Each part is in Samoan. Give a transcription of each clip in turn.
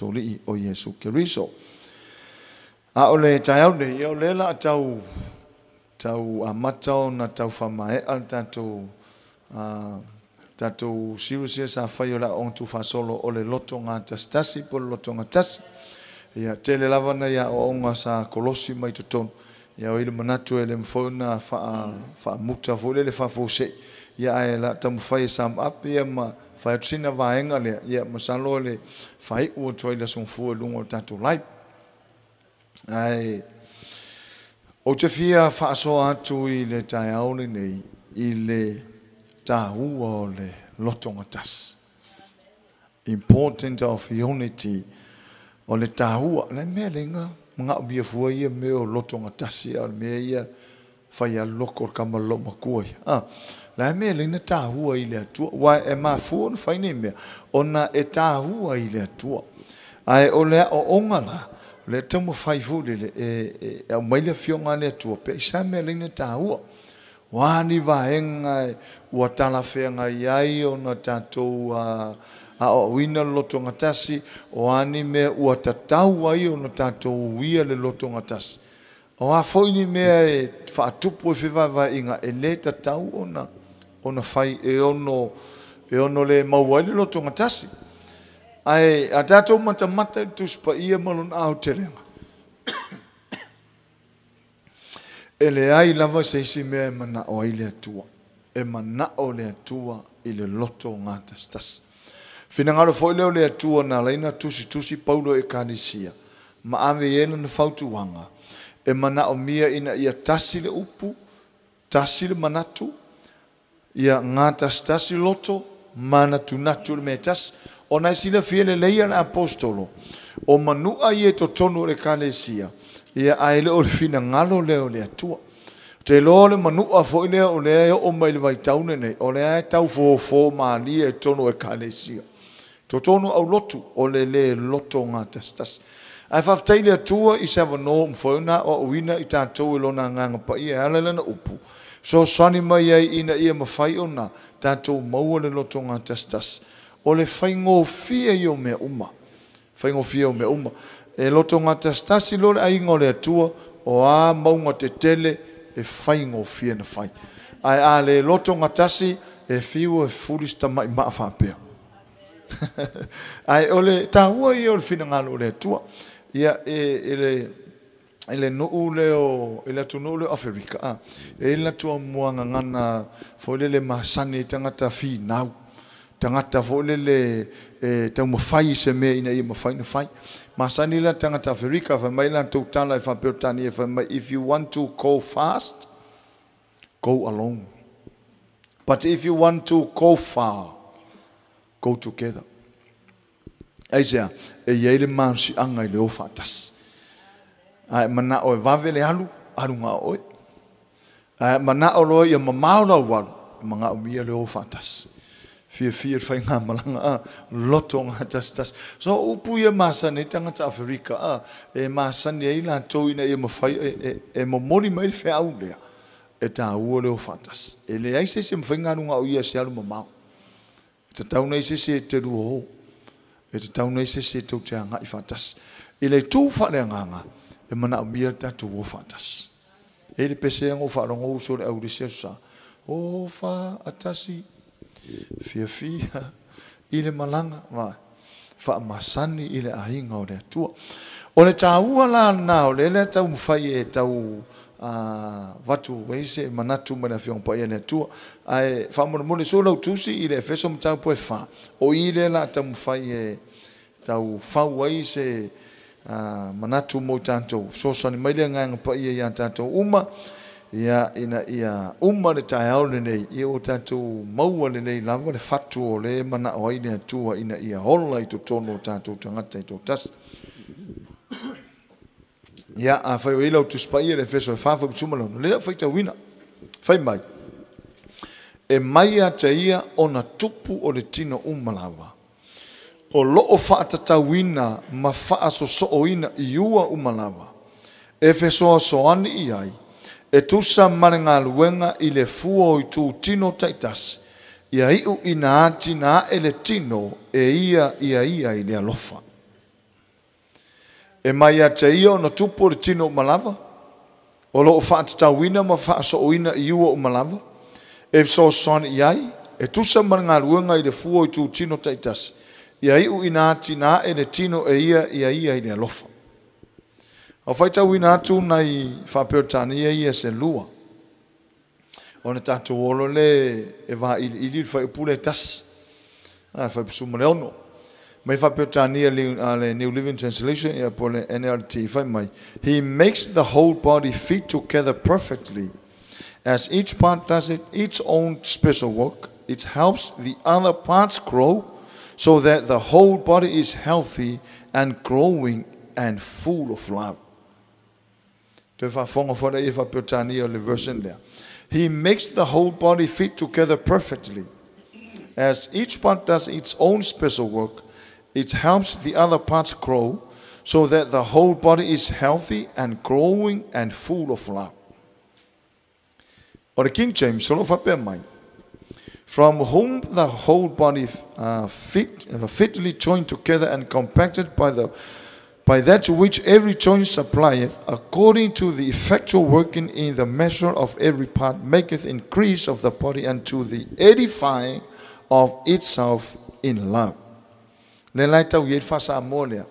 tatou Alii o Iesu Keriso. A o le taeao lenei, ia o lea o le a tau tau amata ona tau faamaea le tatou tatou series ia sa fai o le Aoaoga Tuufaasolo o le Lotogatasitasi po o le Lotogatasi. Ia, tele lava nai aoaoga sa kolosi mai totonu. Ia, o i le manatu e le mafai ona faamuta foi lele faafuasei. Ia, ae o le a taumafai e sum up ia ma fai atu sina vaega lea. Ia, masalo le faaiu atu ai le Aso Gafua i luga o le tatou live. Ae ou te fia faasoa atu i le taeao lenei i le taua o le lotogatasi. Important of unity. O le taua, le mea lenga manaomia fua ia mea o lotogatasi, a o le mea ia fai lava le loko o le tama loomatua ia. Ah, la mea lenga taua i le Atua, aua e mafua ona fai nei mea, ona e taua i le Atua. Ae o le aoaoga la, o lea e taumafai foi lele e aumai le Afioga a le Atua pe i sa mea lenga taua. O a ni vaega ua talafeagai ai ona tatou aoaoina le lotogatasi, o a ni mea ua tatau ai ona tatou uia le lotogatasi, o a foi ni mea e faatupu ai fevaevaeaiga e le tatau ona fai e ono le maua ai le lotogatasi. Ae a tatou matamata i le Tusi Paia ma lona aotelega, e leai lava se isi mea e manao ai le Atua. E manao le Atua i le lotogatasitasi. Finagalo foi lea o le Atua na ala ai ona tusitusi Paulo i Ekalesia ma ave i ai lana fautuaga, e manaomia ina ia tasi le upu, tasi le manatu, ia gatasitasi loto, manatunatu i le mea e tasi. Ona e silafia lelei e le Aposetolo, o manua ia i totonu o le Ekalesia, ia ae le o le finagalo lea o le Atua. Ou te iloa o le manua foi lea o lea e oo mai i le vaitau lenei, o lea e tau fofo malie i totonu o Ekalesia. Totonu o aulotu, o le le loto gatasitasi. Ae faafetai i le Atua i se avanoa ua mafai ona aoaoina i tatou e Lona Agaga Paia e ala i Lana upu, fesoasoani mai ai ina ia mafai ona tatou maua le loto gatasitasi. O le faigofie ia o mea uma. Faigofie o mea uma. E loto gatasitasi loa le aiga o le Atua, o a mauga tetele e faigofie na fai. Ae a le loto gatasi, e fiu e fuli si tamai maa faapea. Ae o le taua ia o le finagalo o le Atua. Ia, i le nuu lea o, i le atunuu lea o Aferika, a, e i ai le latou muagagana foi lele masani ai tagata finau, tagata foi lele e taumafai i se mea ina ia mafai ona fai. Masani la tagata Aferika, fai mai latou tala e faa-Peretania, fai mai, "If you want to go fast, go alone. But if you want to go far, go together." Aisea? E i ai le malosiaga i le o faatasi. A e manao e vave le alu, alu na o oe. A e manao loa ia mamao lau alu, e manaomia le o faatasi. Fiafia le faigamalaga a, loto gatasitasi. So o upu ia e masani ai tagata Aferika a, e masani ai latou ina ia mafai e momoli mai le feau lea, e taua le o faatasi. E leai se isi e mafai ona alu na o ia i se alu mamao. E tatau ona i ai se isi e te lua o. E tatau ona i ai se isi e tou te agai faatasi. I le itu faaleagaga, e manaomia le tatou o faatasi. E i ai le pese na ou faalogo uso le au i le isi aso sa, O faatasi, fiafia i le malaga, ma faamasani i le aiga o le Atua. O le taua la lena o lea taumafai e tau avatu ai se manatu mai le Afioga Paia a le Atua. Ae faamolemole sue lau tusi i le Efeso mataupu e 4, o i lea o le a taumafai e tau fau ai se manatu mo i tatou. Fesoasoani mai le Agaga Paia ia tatou uma, ia, ina ia uma le taeao lenei, ia ua tatou maua lelei lava le fatu o lea e manao ai le Atua ina ia ola i totonu o tatou tagata e toatasi. Ia, afai o i ai lau Tusi Paia i le Efeso e 4 fuaiupu 16, lea o faitauina, fai mai, E mai ia te ia ona tupu o le tino uma lava, o lo o faatatauina ma faasosooina i ua uma lava, e fesoasoani i ai, e tusa ma le galuega i le fua o itutino taitasi, ia iu ina atinae le tino e ia ia ia i le alofa. E mai ia te ia ona tupu o le tino uma lava, o loo faatatauina ma faasooina i ua uma lava, e fesoasoani i ai, e tusa ma le galuega i le fua o itutino taitasi, ia iu ina atinae le tino e ia ia ia i le alofa. O faitauina atu nai Faa-Peretania ia se lua, ona tatou o loa lea e vailiili le fuaiupu lea e tasi, le fuaiupu 16. Mai Faa-Peretania le New Living Translation ia po o le NLT fai mai, He makes the whole body fit together perfectly. As each part does it, its own special work, it helps the other parts grow so that the whole body is healthy and growing and full of love. Toe faafofoga foi lea i Faa-Peretania o le version lea. He makes the whole body fit together perfectly. As each part does its own special work, it helps the other parts grow so that the whole body is healthy and growing and full of love. O le King James, o lo o faapea mai, From whom the whole body fit, fitly joined together and compacted by the by that which every joint supplieth, according to the effectual working in the measure of every part, maketh increase of the body unto the edifying of itself in love. Le la e tau i ai le faa-Samoa lea,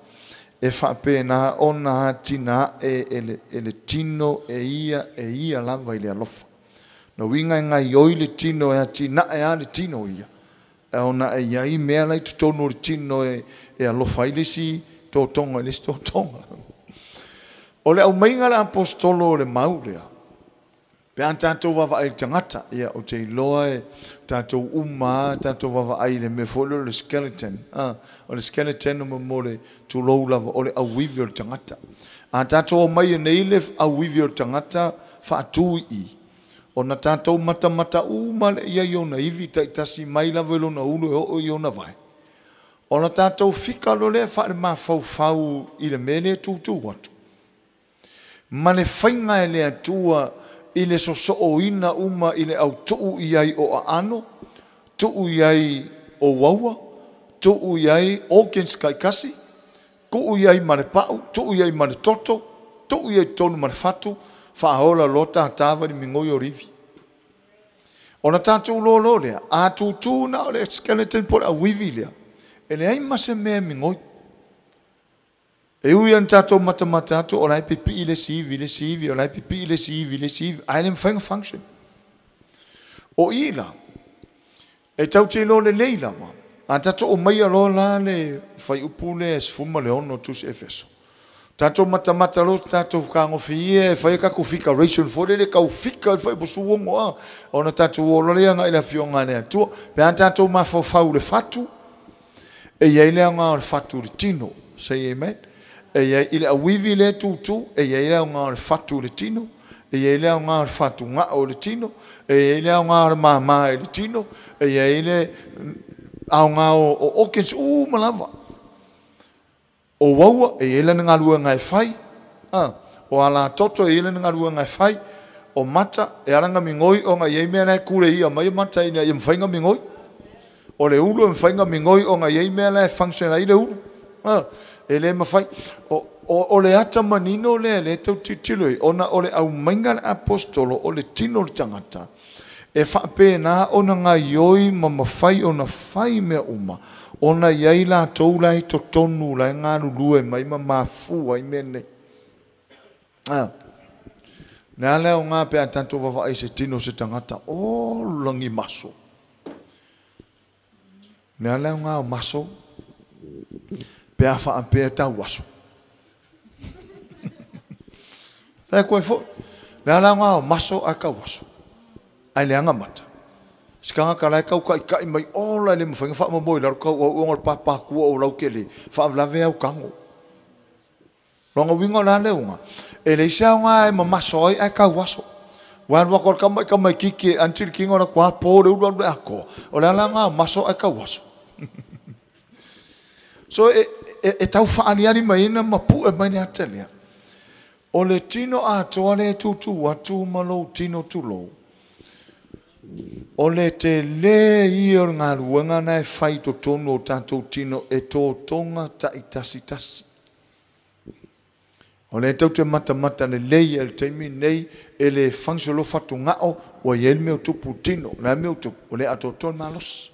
e faapena ona atinae e le, e le tino e ia, e ia lava i le alofa. Na uiga e gaioi le tino e atinae a le tino ia. Ona e i ai mea la i totonu o le tino e, e alofa ai le isi totoga i le isi totoga. O le aumaiga a le Aposetolo o le mau lea, pe a tatou vaavaai i le tagata, ia, ou te iloa e tatou uma lava tatou vaavaai i le mea foi lea o le skeleton, a, o le skeleton mo, mo le tulou lava, o le auivi o le tagata. A tatou omai nei le auivi o le tagata faatu i i, ona tatou matamata uma lea i ai i ona ivi taitasi mai lava i lona ulu e oo i ona vae. Ona tatou fika loa lea faalemafaufau i le mea lea e tūtū atu, ma le faiga e le Atua i le sosooina uma i le autuu i ai o aano, tuu i ai o uaua, tuu i ai organs taitasi, tuu i ai ma le pau, tuu i ai ma le toto, tuu i ai totonu ma le fatu, faaola loa tātā vali migoi o le ivi. Ona tatou loa lea, a tūtū na o le skeleton po o le auivi lea, e leai ma se mea e migoi. E ui lava ina tatou matamata atu, o la e pipii le isi ivi i le isi ivi, o la e pipii le isi ivi i le isi ivi, ae le mafai ona function. O i la, e tatou te iloa lelei lava, a tatou aumaia loa la le fuaiupu lea e 16 o Tusi Efeso, tatou matamata loa tatou fetagofi ia e fai a tatou figuration foi lele tau fika i le fuaiupu 16 a, ona tatou o loa lea agai i le Afioga a le Atua. Pe a tatou mafaufau i le fatu, e i ai le aoga o le fatu i le tino. Say amen. E i ai i le auivi lea e tūtū, e i ai le aoga o le fatu i le tino, e i ai le aoga o le fatugao i le tino, e i ai le aoga o le māmā i le tino, e i ai le aoga o organs uma lava. O uaua, e i ai lana galuega e fai, a, o alatoto e i ai lana galuega e fai, o mata, e ala ona migoi ona e i ai mea la e kuleia mai mata ina ia mafai ona migoi. O le ulu e mafai ona migoi ona e i ai mea la e function ai le ulu. A, e le mafai. O, o, o le ata manino lea lea e tau tilotilo i ai, ona o le aumaiga a le Aposetolo o le tino o le tagata, e faapena ona gaioi ma mafai ona fai mea uma, ona e i ai latou la e i totonu la e galulue mai ma mafua ai mea nei. A, le a le aoga pe a tatou vaavaai i se tino o se tagata, o lagi maso. Le a le aoga o maso pe a faapea tau aso. Fai atu ai foi, le a le aoga o maso ae tau aso, ae leaga mata. Se tagata la e tau taitai mai ola e le mafai ona faamomoe i lalo tau auauga o le papatua o lautele, faalavelave au tago. Lona uiga o le a le uga? E leai se aoga e mamaso ai ae tau aso. Ua alu atu lava le tama i tamaititi e until kino le atu a po le ulu alu le atoa. O le a le aoga o maso ae tau aso? So e, e, e tau faaliali mai ina ma pue mai le ata lea. O le tino atoa lea e tūtū atu ma lou tino tulou. O le tele ia o le galuega na e fai i totonu o tatou tino e totoga taitasitasi. O lea tatou te matamata lelei i le taimi lenei e le function loa fatugao ua i ai le mea ua tupu i le tino. O le a le mea ua tupu? Ua le atoatoa le malosi.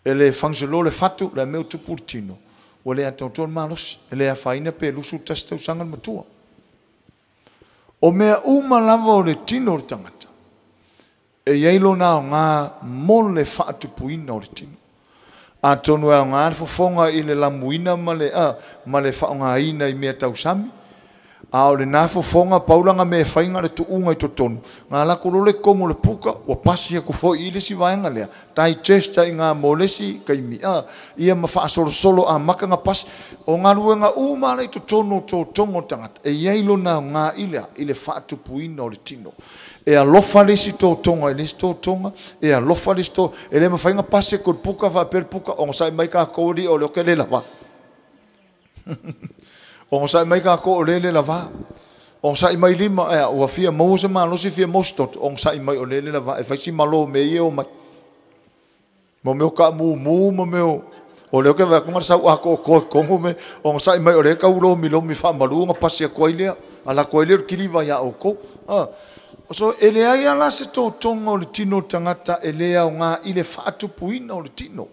E le function loa le fatu, o le a le mea ua tupu i le tino? Ua le atoatoa le malosi. E le afaina pe 21 tausaga le matua. O mea uma lava o le tino o le tagata, e i ai lona aoga mo le faatupuina o le tino. Atonu e aoga le fofoga i le lamuina ma le faaaogaina i mea tausami, a o lena fofoga pau lana mea e fai na o le tuuga i totonu, na alu atu loa lea i totonu o le puka, ua pasi atu foi i le isi vaega lea, digest ai i ina mo le isi taimi, ia ma faasolosolo amata ona pasi. O galuega uma la i totonu o totoga o le tagata, e i ai lona aoga i le faatupuina o le tino. E alofa le isi totoga i le isi totoga, e alofa le isi totoga, e le mafai ona pasi atu i le puka faapea le puka, ogasai mai tatou alii o lea ou te le lava. Ogasai mai tatou o lea e le lava. Ogasai mai lima, ua fia maua se malosi, fia maua se toto, ogasai mai o lea e le lava, e fai si malo mea ia o mai. Ma mea o taamumu, ma mea o lea ou te vaai atu na o le sau atoatoa i totonu me, ogasai mai o lea e tau lomilomi faamalu ona pasi atu ai lea, ala atu ai lea o le kiliva ia outou. So, e leai ala se totoga o le tino o le tagata e le aoga i le faatupuina o le tino.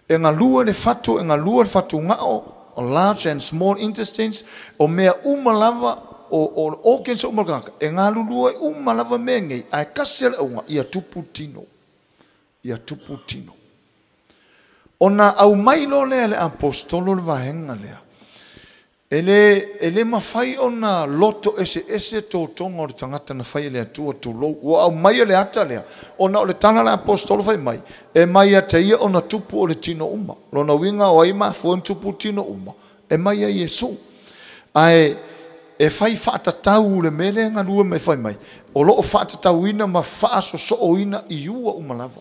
E galue le fatu, e galue le fatugao, o large and small intestines, o mea uma lava, o organs uma le tagata, e galulue uma lava mea nei, ae kasi le auga, ia tupu tino. Ia tupu tino. Ona au mai lo lea le apostolo le vaega lea. E le mafai ona loto ese ese totoga o le tagata na fai e le Atua tulou. Ua au mai e le ata lea, ona o le tala le apostolo fai mai, e mai ata ia ona tupu o le tino uma. Lona uiga o ai mafua ona tupu tino uma, e mai a Iesu. Ae e fai faatatau le mea lea galue mai fai mai, o loo faatatauina ma faasosooina i ua uma lava.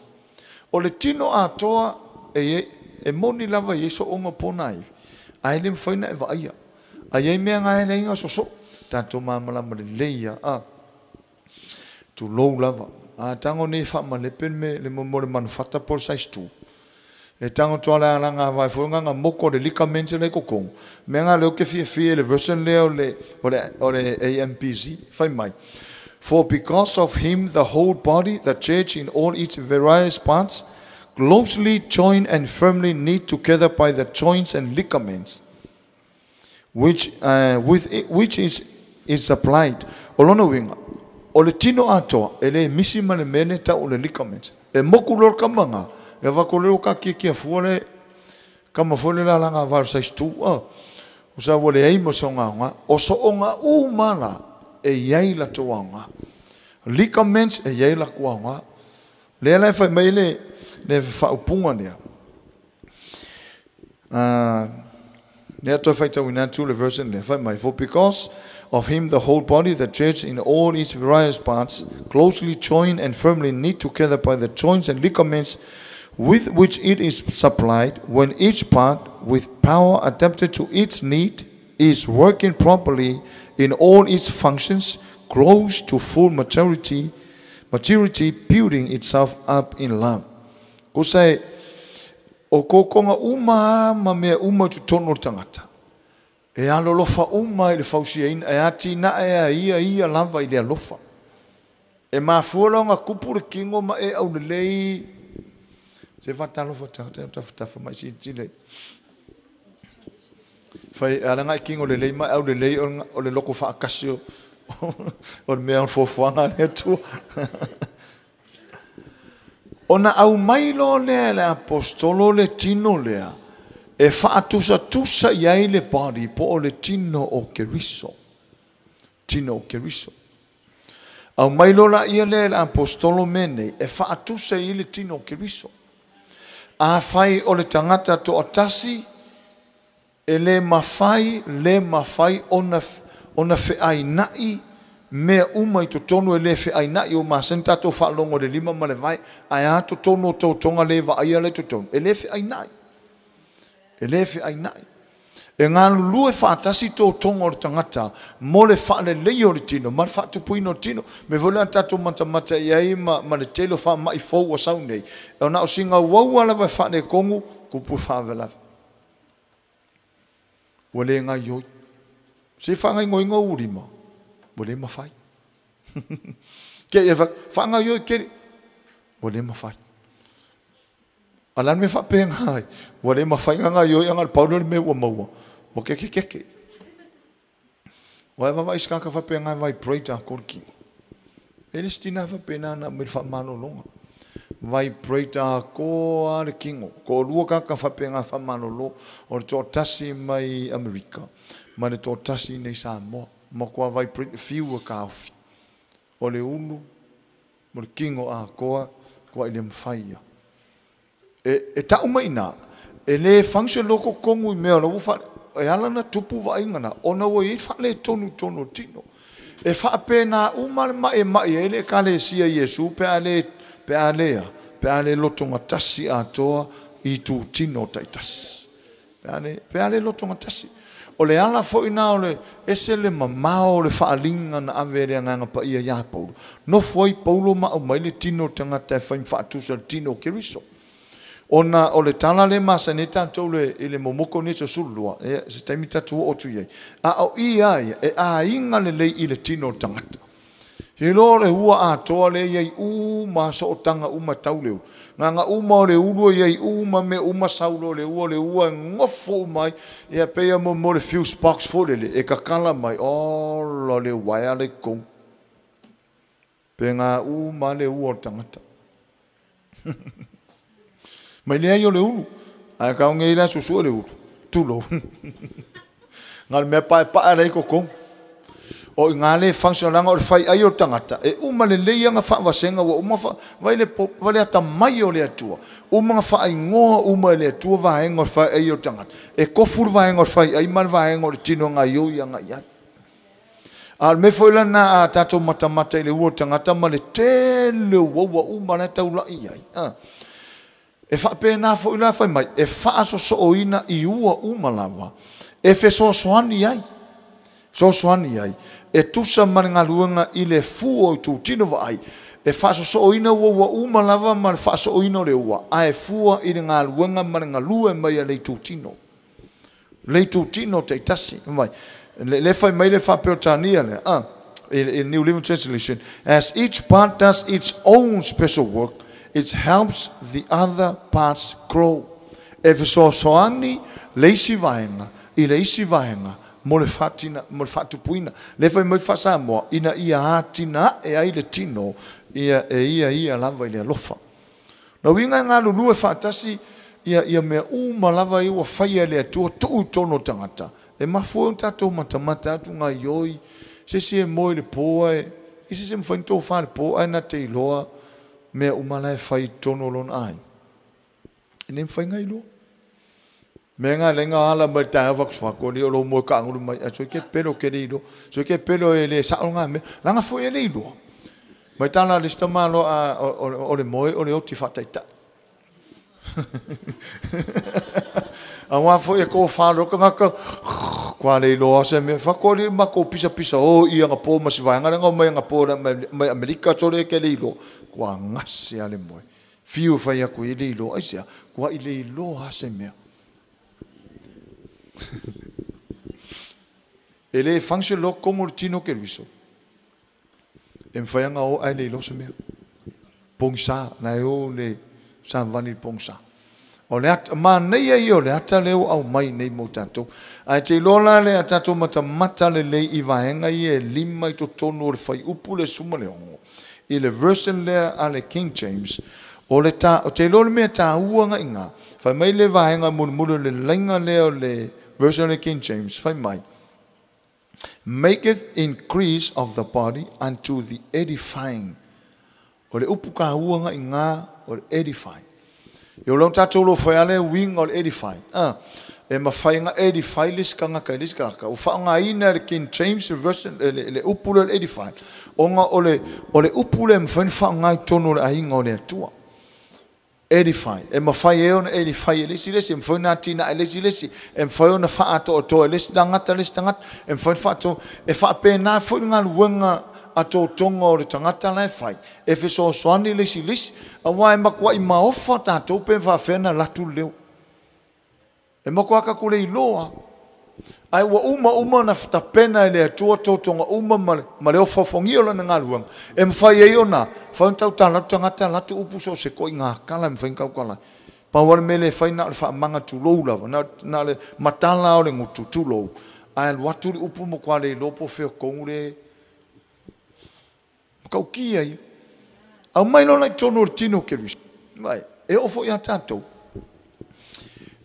O le tino atoa e moni lava i sooga pona ai, ae le mafai ona e vaaia. Ai ai mea ngai le inga soso, tatou malamalama lelei ia, tulou lava. A tango nei faamalepe le mo le manufata po le size 2. E tango toa le alanga vai foi nganga moko le ligament le kokong. Mea nga leo ke fiafia le version lea o le AMPZ fai mai. For because of him the whole body, the church in all its various parts, closely joined and firmly knit together by the joints and ligaments, which is supplied. O lona uiga, o le tino atoa, e le misi ma le mele tau o le ligaments. E moku lor kamanga, e vakolelo ka kia fua le, kama fua le lalanga varu size 2, o sa ua le ai mo so ngaonga, o so onga uma la, e iai la toaonga. Ligaments e iai la kuaonga. Lea la e fai mai le whaupunga lea. Lea toi whaitauina atu le version lea. Fai mai, for because of him the whole body, the church in all its various parts, closely joined and firmly knit together by the joints and ligaments with which it is supplied, when each part, with power adapted to its need, is working properly in all its functions, grows to full maturity, building itself up in love. Ko se o kokonga uma ma mea uma tu tono o tangata. E alolofa uma i le fausiaina, e ati na e a ia ia lava i le alofa. E mafua longa kupu le kingo ma e au lelei. Se whatalofa tata, tawhatafa mai si tile. Whai alanga i kingo lelei ma au lelei o le loko whaakasi o le mea o fofuanga le atua. Ona au mai lo lea le apostolo le tino lea, e whaatusatusa i ai le body po o le tino o Keriso. Tino o Keriso. Au mai lo la ia lea le apostolo mene, e whaatusa i le tino o Keriso. A whai o le tangata toatasi, e le mawhai ona wheainai, mea uma i totonu e le wheainai o masen tatou whaalongo le lima ma le vai, ai a totonu o tautonga le vaaia le totonu. E le wheainai. E le wheainai. E ngā lulue whaatasi tautonga o le tangata, mo le whaalelei o le tino, ma le whaatupuina o le tino, me vole a tātou matamata i ai ma le telo wha mai fou o sau nei. E ona o singa waua lava whaane kongu, kupu whaawelawe. Ua le ngā ioi. Se whangai ngoi urima. Ua le mawhai. Ke e whangai oi kere. Ua le mawhai. Alan me whapenga ai. Ua le mawhai ngā ioi anga le paulo le me ua maua. Ua keke keke. Ua e wawa iskaka whapenga vibrate a korki. E le stina whapena na me whamalolonga. Vibrate a koa le kingo. Ko lua kaka whapenga whamalolo o le tōtasi mai Amerika. Ma le tōtasi nei Samoa. Ma kua vibrate fiu a kaufi. O le ulu, mo le kingo a koa, kua i le mwhaia. E tau mai nā, e le function loko kongu i mea la ufa, e ala na tupu vainga na, ona ua i whale tonu tonu tino. E whape nā uma le mai mai e le kalesia Iesu, pe a le lotonga tasi a toa i tū tino taitasi. Pe a le lotonga tasi. O le ala foi nā o le ese le mamao o le whaalinga na ave le anganga pa ia ia Paulo. No foi Paulo ma o mai le tino tangata e whai mwhaatusa le tino Keriso. Ona o le tala le masa ne tātou le i le momoko ni te sulua. E se taimi tatu o tu iei. A o i ai e a inga le lei i le tino tangata. He lo le hua a toa le iei u ma so o tanga uma tau leu. Ngā ngā uma o le ulu iei uma me uma saulo le ua ngofo mai. Ia peia mo mo le fuse box fo le e kakala mai. O lo le waia le kong. Pe ngā uma le ua o tangata. Mai lea i o le ulu. Ai kau ngei la susua le ulu. Tulo. Ngā le mea pae pae lei kokong. O i ngā le functionalanga o le whai ai o tangata. E uma le lei anga whawasenga ua uma wha, vai le po, vai le ata mai o le atua. Uma ngā whai ngoa uma le atua vaenga o le whai ai o tangata. E kofuru vaenga o le whai ai ma le vaenga o le tino ngā ioi anga iai. A le me foi lana a tātou matamata i le ua tangata ma le tele ua uma le taula i ai. E whaapena fo ila whai mai, e whaaso o ina i ua uma lava, e whesosoani ai, sosoani ai, e tusa ma le galuega i le fua o itutino vaai, e faasosoʻoina ua ua uma lava ma le faasoʻoina o le ua, ae fua i le galuega ma le galue mai a le itutino. Le itutino taitasi, mai. Le fai mai le faapeotania lea, in New Living Translation, as each part does its own special work, it helps the other parts grow. E fesoasoani le isi vaega i le isi vaega mo le faatina, mo le faatupuina. Le fai mai faasamoa ina ia atina e ai le tino ia e ia ia lava i le alofa. Na uiga e galulue faatasi ia ia mea uma lava i ua faia le Atua tuu i tonu o tagata. E mafua ona tatou matamata atu gaioi se isi e moe i le pō ae i se se mafai ona tofā le pō ae na te iloa mea uma la e fai i tonu o lona ai. E le mafai gailoa. Mea ngā lenga ala mai tae whakuswako ni o lo moe kaangulu mai. A soi ke pelo ke le iloa. Soi ke pelo e le sao ngā mea. Langa foi e le iloa. Mai tāna le sita malo a o le moe o le oti whataita. A wā foi e kō whāro ka ngaka. Kua le iloa se mea. Whako li mako pisa pisa o i anga pō masi vai. Ngā mai anga pō mai Amerika tore ke le iloa. Kua ngase a le moe. Whiu whai aku i le iloa. Aisea, kua i le iloa se mea. E le function lo kongo le tino ke luiso. E mwhaianga o ai le ilo se mea. Pongsa, na e o le sa vani le pongsa. O le ata, ma nei ai o le ata leo au mai nei mo tātou. Ai te iloa le a tātou matamata le lei i vaenga i e lima i totonu o le whai upu le suma le ongo. I le version lea a le King James, o le tā, o te iloa le mea tā uanga i ngā. Whai mai le vaenga mulimuli le lainga lea o le version of King James, whai mai. Maketh increase of the body unto the edifying. O le upu ka uanga i ngā o le edifying. I o lau tātou lo whai ale winga o le edifying. E mawhai ngā edify lis ka ngaka lis ka ngaka. O wha ngā ina le King James version, le upu le edifying. O ngā o le upu le mwhai wha ngā i tono le ahinga o le atua. Edify. E mawhai e ona edify e lesi lesi, e mwhai nā tina e lesi lesi, e mwhai ona whaato o toa e lesi tangata, lesi tangata, e mwhai whaato, e whaapē nā fwoi ngā luenga a tō tonga o le tangata lai whai, e whesoasoani lesi lesi, a wā e makua i maofa tātou pe whaawhena latu leo. E makua ka kule i loa, Ai ua uma uma na tapena e le Atua totoga uma ma le ofofogia o lana galuega. E mafai ai ona fai ona tautala atu tagata latou upu so o se koiga kala e mafai ona tautala ai. Pau lava le mea lea e fai na o le faamaga tulou lava, na o le matala o le gutu tulou, ae alu atu le upu matua le iloa po o fea tonu le matautia ia. Aumai loa la i totonu o le tino o Keriso. Vaai, e oo foi ia tatou.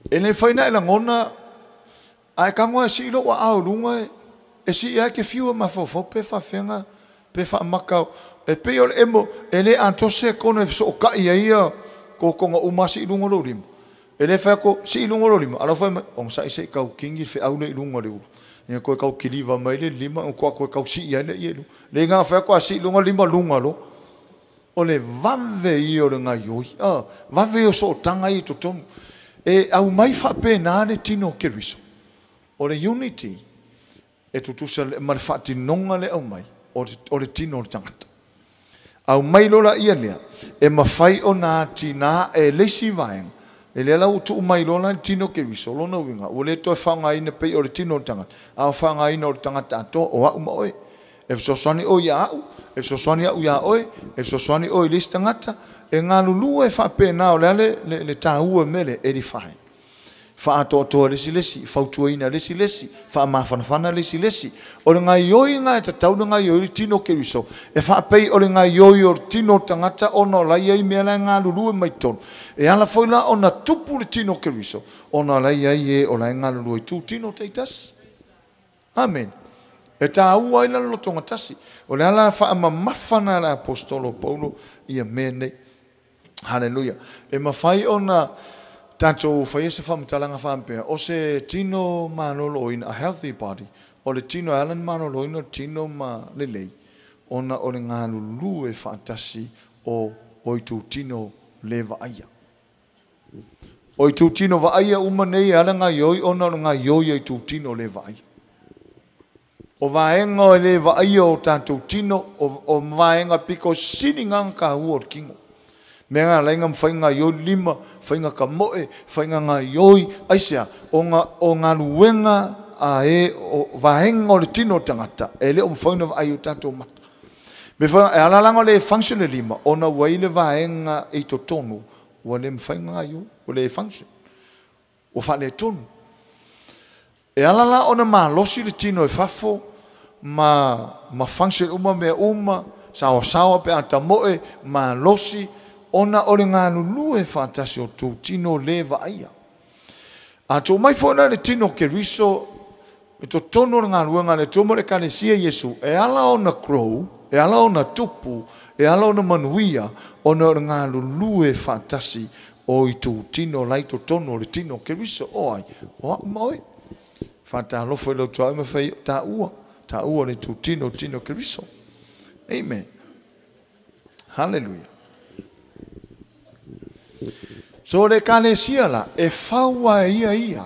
E le mafai ona e lagona, a e tago lava e sii lou aao i luga, e sii lava e te fiu e mafaufau pe faafefea pe faamata. E pei o le emo, e le atoa se sekone e fesootai ai ia totoga uma sii i luga lou lima. E le fai atu, sii i luga lou lima, a o la e fai mai, onosai se i tau kini le feau lea i luga o le ulu. Ia toe tau kiliva mai le lima ona faatoa toe tau sii ai lea i luga. Le na fai atu a sii i luga lima, luga loa. O le vave ia o le gaioi, vave ia o sootaga ia i totonu. E aumai faapena le tino o Keriso. O le unity e tutusa ma le faatinoga le aumai o le tino o le tagata. Aumai loa laia lea, e mafai ona atina e le isi vaega. E lea la ua tuu mai loa la le tino o Keriso, lona uiga, ua le toe faaaogaina pei o le tino o le tagata, a o faaaogaina o le tagata atoa, o au ma oe. E fesoasoani oe ia au, e fesoasoani au ia oe, e fesoasoani oe i le isi tagata, e galulue faapena, o le a le taua o le mea lea, edify. Faaatoatoa le isi le isi, fautuaina le isi le isi, faamafanafana le isi le isi. O le gaioiga e tatau ona gaioi le tino o Keriso, e faapei o le gaioi o le tino o le tagata ona o la e i ai mea la e galulue mai totonu. E ala foi la ona tupu le tino o Keriso, ona o la e i ai e o la e galulue i tu tino taitasi. Amen. E taua ai la le lotoga tasi. O le ala faamamafa na le apostolo Paulo ia mea nei. Hallelujah. E mafai ona tatou faia se faamatalaga faapea, o se tino maloloina, a healthy body, o le tino e ala ona maloloina o le tino ma lelei, ona o le galulue faatasi o itutino le vaaia. O itutino vaaia uma nei e ala gaioi ona o le gaioi a itutino le vaaia. O vaega o le vaaia o tatou tino, o vaega piko sili ngā kāua o le kino. Mea ngā lainga mwhai ngā ioi lima, whai ngā kamoe, whai ngā ioi, aisea, o ngā luenga a e, o vaenga o le tino tangata, e le o mwhai ngā vaai o tātou mata. Me whai, e alalanga le function le lima, ona ua i le vaenga e totonu, ua le mwhai ngā ioi, ua le function, ua wha le tonu. E alala ona malosi le tino e fafo, ma function uma mea uma, sawa sawa pe atamoe, malosi, ona o le galulue faatasi o tou tino le vaaia. A tou mai foi la le tino Keriso, e totonu o le galuega le Atua ma le Ekalesia Iesu, e ala ona grow, e ala ona tupu, e ala ona manuia, ona o le galulue faatasi o i tou tino lai totonu o le tino Keriso. O ai, o au ma oe. Faatalofa i lau tuaoi ma fai taua, taua le tou tino, tino Keriso. Amen. Hallelujah. So le Ekalesia la, e faua e ia ia.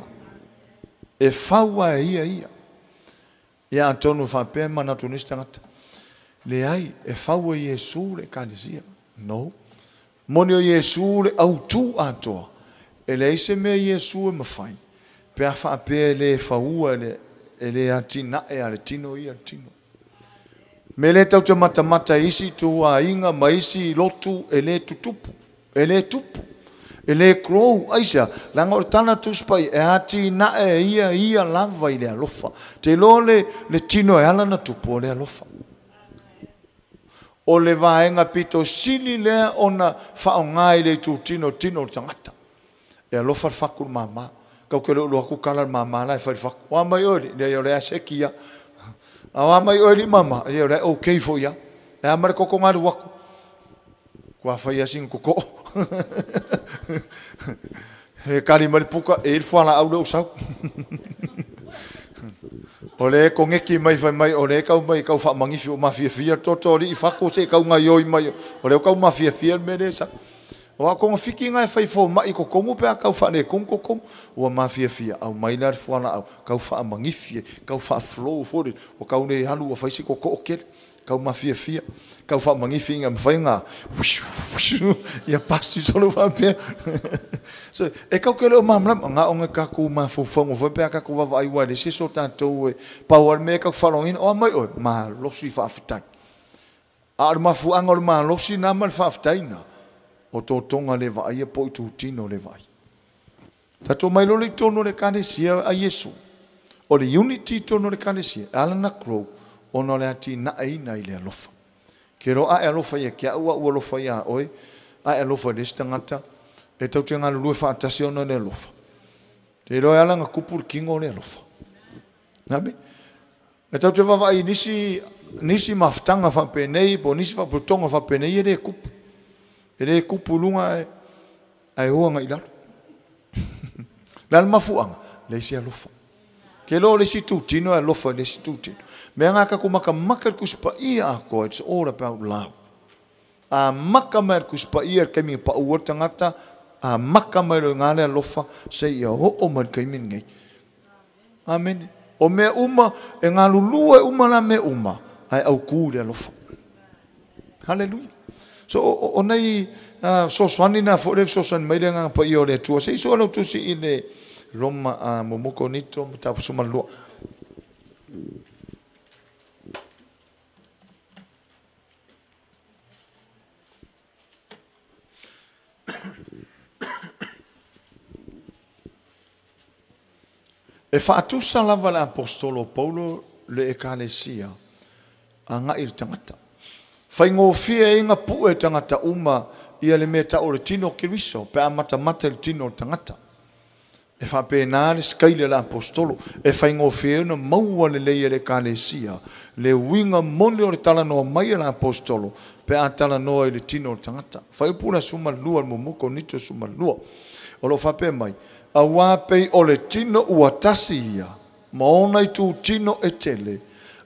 E faua e ia ia. Ia atonu faapea manatu nisi tagata. Leai, e faua e Iesu le Ekalesia. No. Moni o Iesu le autu atoa. E leai se mea Iesu e mafai. Pe a faapea e le faua e le atinae a le tino ia le tino. Me le tau te matamata isi tuaiga ma isi lotu e le tutupu. E le tupu. E le grow, aisea, langa o le tala tuspai, e atinae e ia ia lava i le alofa. Te iloa le tino e ala na tupu o le alofa. O le vaega pito sili lea ona faaaoga i le itutino tino o le tagata. E alofa le faku le mama. Kau ke le ulu aku kala le mama la e fai le faku. Oa mai oe li, lea o le aseki ia. Oa mai oe li mama, lea o le okay fo ia. E ama le koko ngalu aku. Kua fai asinga koko. E kali mai le puka, e il fuala au le usau. O le kongeki mai fai mai, o le kau mai kau whaamangifi o mafiafia, toto ri i whako se kau ngai oi mai, o le kau mafiafia me le sa. O a konga fiki ngai fai fo mai ko kongu pe a kau wha le kongu ko kongu, ua mafiafia, au mai la le fuala au, kau whaamangifi, kau wha flow fo le, o kau ne halu o whaisi ko ko o kele. Kau mafiafia, kau whamangifi ngā mwhai ngā, ia pasi solo whapea. So, e kau ke leo mamlam, ngā onga kaku mawhauwhango, whai pea kaku wawa ai wale, se so tātou e, pau al mea kau whalongina, o mai oe, mā losi whaafetai. A aru mafuanga o le malosi nā ma le faafetaina, o tō le vaai po i tūtino le vaai. Tatou mai lo le tonu le kalesia a Iesu. O le unity tonu le kalesia, ala na grow, ona le ati na aina i le alofa. Ke ro a e alofa ia kia ua ua alofa ia oe, a e alofa le stangata, e tau te ngā lue whaatasi ona le alofa. Te roe ala ngā kupu le kingo le alofa. Nami? E tau te vavai nisi mafutanga whapenei, po nisi whaputonga whapenei, e le kupu. E le kupu lunga e hoa ngai lalo. Lalo mafuanga, le isi alofa. Ke lo le si tūtino, alofa le si tūtino. Mea ngā kaku maka maka kusipa ia ako, it's all about love. A maka mai kusipa ia kemi pa ua tangata, a maka mai lo ngā le alofa, se ia ho o mai kaimi ngai. Amen. O mea uma, e ngā lulua e uma la mea uma, ai au kū le alofa. Hallelujah. So o nei soswani na fo le soswani mai le ngā pa ia o le tua. Se iso alau tusi i le Roma momoko nito matapu malua. E whaatusa lava le apostolo Paulo le ekalesia a ngā i le tangata. Whaingofia e ngā pue tangata uma ia le mea tau le tino kiriso, pe a matamata le tino le tangata. E whapena le skaile le apostolo, e whaingofia e na maua le leia le ekalesia, le winga mone o le talanoa mai le apostolo, pe a talanoa i le tino le tangata. Whaipura suma lua, le mumuko nito suma lua. O lo whape mai, a wāpei o le tino ua tasi ia, ma ona i tū tino e tele,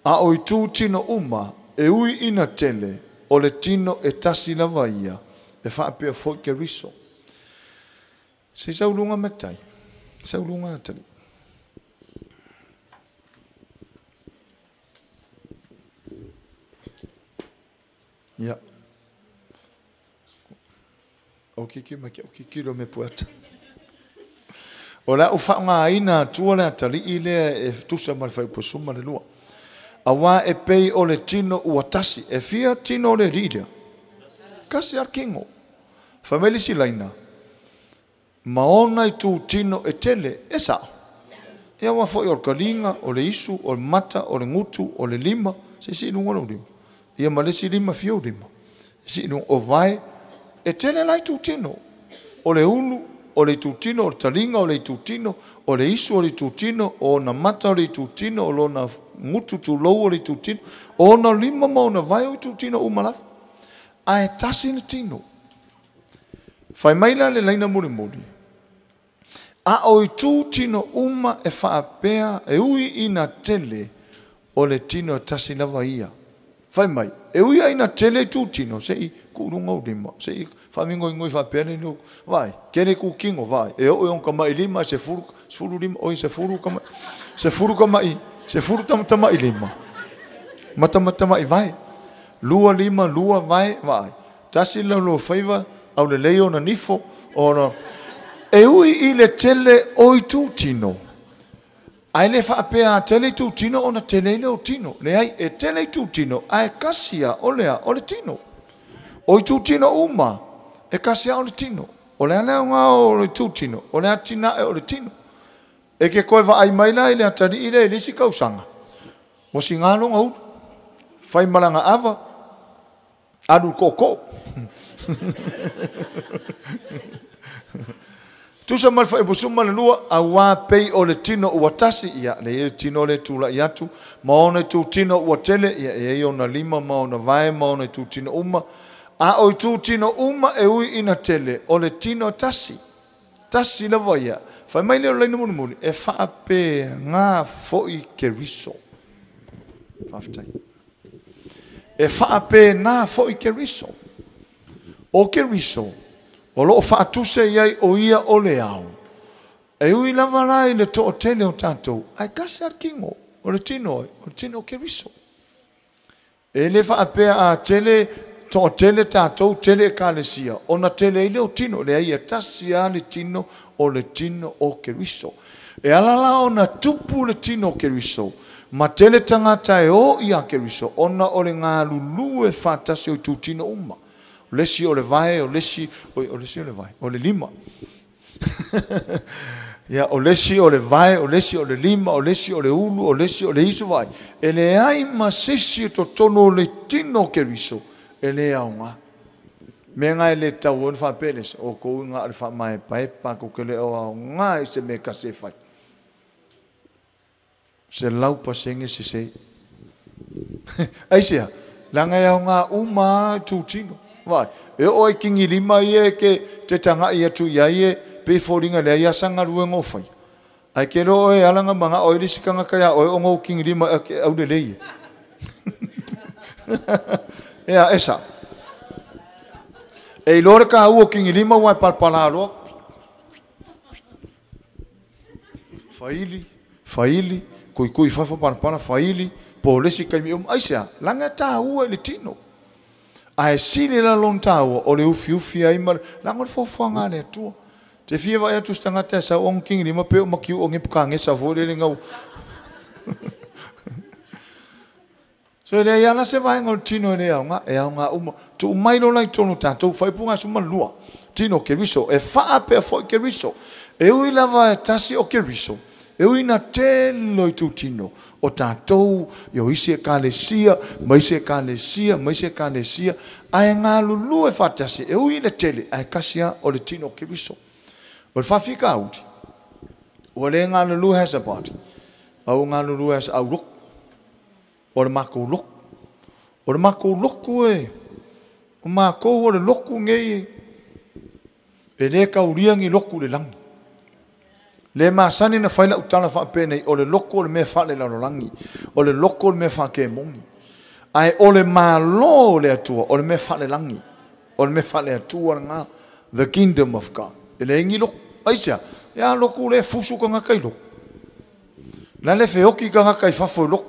a o i tū tino uma, e ui ina tele, o le tino e tasi lava ia, e whaapea foi ke riso. Se saulunga metai, saulunga atali. Ia. O kiki mai, o kiki ro me puata. O la u whaonga aina tua le atali i lea e tusa ma le whaipusuma le lua. A wā e pei o le tino ua tasi, e fia tino o le riria. Kasi ar kingo. Whameli si laina. Maona i tū tino e tele, e sao. Ia wā foi o le kalinga, o le isu, o le mata, o le ngutu, o le lima, se si lunga lo lima. Ia ma le si lima fio lima. Si lunga o vai, e tele lai tū tino. O le ulu, o le tūtino, o le talinga, o le tūtino, o le isu, o le tūtino, o na mata o le tūtino, o lona ngutu tūlou o le tūtino, o na lima ma o na vai o le tūtino umalafa. A e tasi na tino. Whai maila le laina muri muri. A o i tūtino uma e whaapea, e ui ina tele, o le tino e tasi lava ia. Whai mai, e ui aina tele tūtino, se i kurunga o lima, se i whamingo ingoi whapea le leo, vai, kere ku kingo, vai, e o e onka mai lima, se furu lima, oi se furu ka mai, se furu ka mai, se furu tamatama i lima, matamatama i vai, lua lima, lua vai, vai, tasi leo lua whaiva, au le leo na nifo, o na, e ui i le tele o i tūtino, ai le whaapea tele tūtino o na tele leo tino, le ai e tele tūtino, ai kasia o lea o le tino. O i tūtino uma, e kasia o le tino. O lea lea ngā o le tūtino, o lea tina e o le tino. E ke koe wa ai maila i le atari i le lisi kausanga. Mo si ngā longa uru, whai malanga awa, aru koko. Tusa mal whai busuma le lua, a wā pei o le tino ua tasi, ia le e tino le tūla i atu, ma ona tū tino ua tele, ia e ona lima, ma ona vae, ma ona tū tino uma, a o tū tino uma e ui ina tele, o le tino tasi, tasi lava ia. Whai mai leo leina muni muni, e whaape ngā foi ke riso. Whaftai. E whaape ngā foi ke riso. O ke riso, o loo whaatuse iai o ia o le au. E ui lava lai le too tele o tātou, ai kasi ar kingo, o le tino, o le tino ke riso. E le faapea a tele toatele tatou tele ekalesia ona tele ai lea o tino. Leai, e tasi lava le tino, o le tino o Keriso. E ala la ona tupu le tino o Keriso ma tele tagata e o ia Keriso ona o le galulue faatasi o itutino uma. O le isi o le vae, o le isi o le vae, o le lima. Ia, o le isi o le vae, o le isi o le lima, o le isi o le ulu, o le isi o le isuvai. E leai ma se isi o totonu o le tino o Keriso e le aoga. Mea nga e le tau ona faapea le o kou nga o le faamaepaepa ko ke le o aoga i se mea kasi e fai. 100% sese. Aisea, leaga e aoga uma itutino. Vai, e oo ai kingi lima ia e ke te tangai atu ia e pe foliga lea ia sa galuega o fai. Ai ke lo e alanga manga o ile sikanga kaya o o ngau kingi lima ke au le lei. Ea esa. E lore ka u kingi lima wa palpala lo. Faili, faili, kui kui fafa palpala faili, polesi kai mi aisea, langa ta ua le tino. Ae sili la lon tāua o le ufi ufi ai ma langa o le foafoaga a le Atua. Te fia vaai atu se tagata e sau ona kingi lima pe o makiu o ngepu kagesa foi lele gau. So e leai ala se vaega o le tino e le aoga, e aoga uma. Tuu mai lola i tonu tatou, faaipuga aso ma lua. Tino Keriso, e faapea foi Keriso. E ui lava e tasi o Keriso. E ui na tele o itutino o tatou, i o isi ekalesia, ma isi ekalesia, ma isi ekalesia, ae galulue faatasi, e ui le tele, ae kasi lava o le tino o Keriso. O le faafikauli, ua le galulue as a body, a ua galulue as au loku, o le makou loku. O le makou loku e, o makou o le loku nei, e le kaulia ni loku le lagi. Le masani na fai lau tala faapea o le loku o le mea faalelalolagi, o le loku o le mea faakemoni. Ae o le malo o le Atua, o le mea faalelagi, o le mea faaleatua lena, the kingdom of God. E le ingi loku, aisea, ia loku le fusu kangaka i loku. La le feoki kangaka i fafo i loku.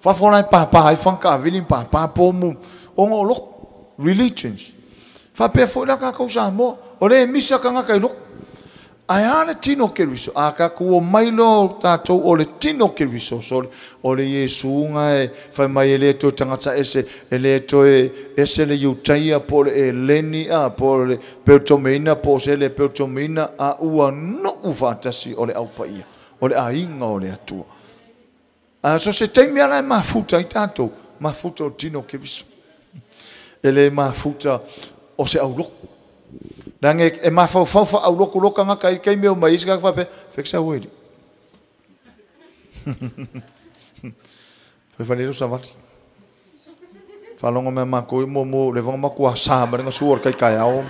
Fafo lai pāpā ai whanka avili pāpā pōmu, onga o loku, religions. Faapea foi la kākou Samoa, o le misa kangaka i loku. Ae a le tino Keriso, a ka kua mai lo tātou o le tino Keriso, so o le Iesu nga e whai mai e le toe tangata ese, e le toe ese le Iutaia, po le Eleni a, po le Peutomeina, po se le Peutomeina, a ua nuu whaatasi o le aupaia, o le ainga o le Atua. A so se taimi ala e mafuta i tātou, mafuta o tino Keriso. E le mafuta o se auloku. Lange e mafaufau fa au loku loka ngaka i kei meo mai isi kaka whape, wheksa ueli. Whai whanelu sa wali. Whalongo mea mako i mo le wanga maku a sa maringa suor kai kai ao.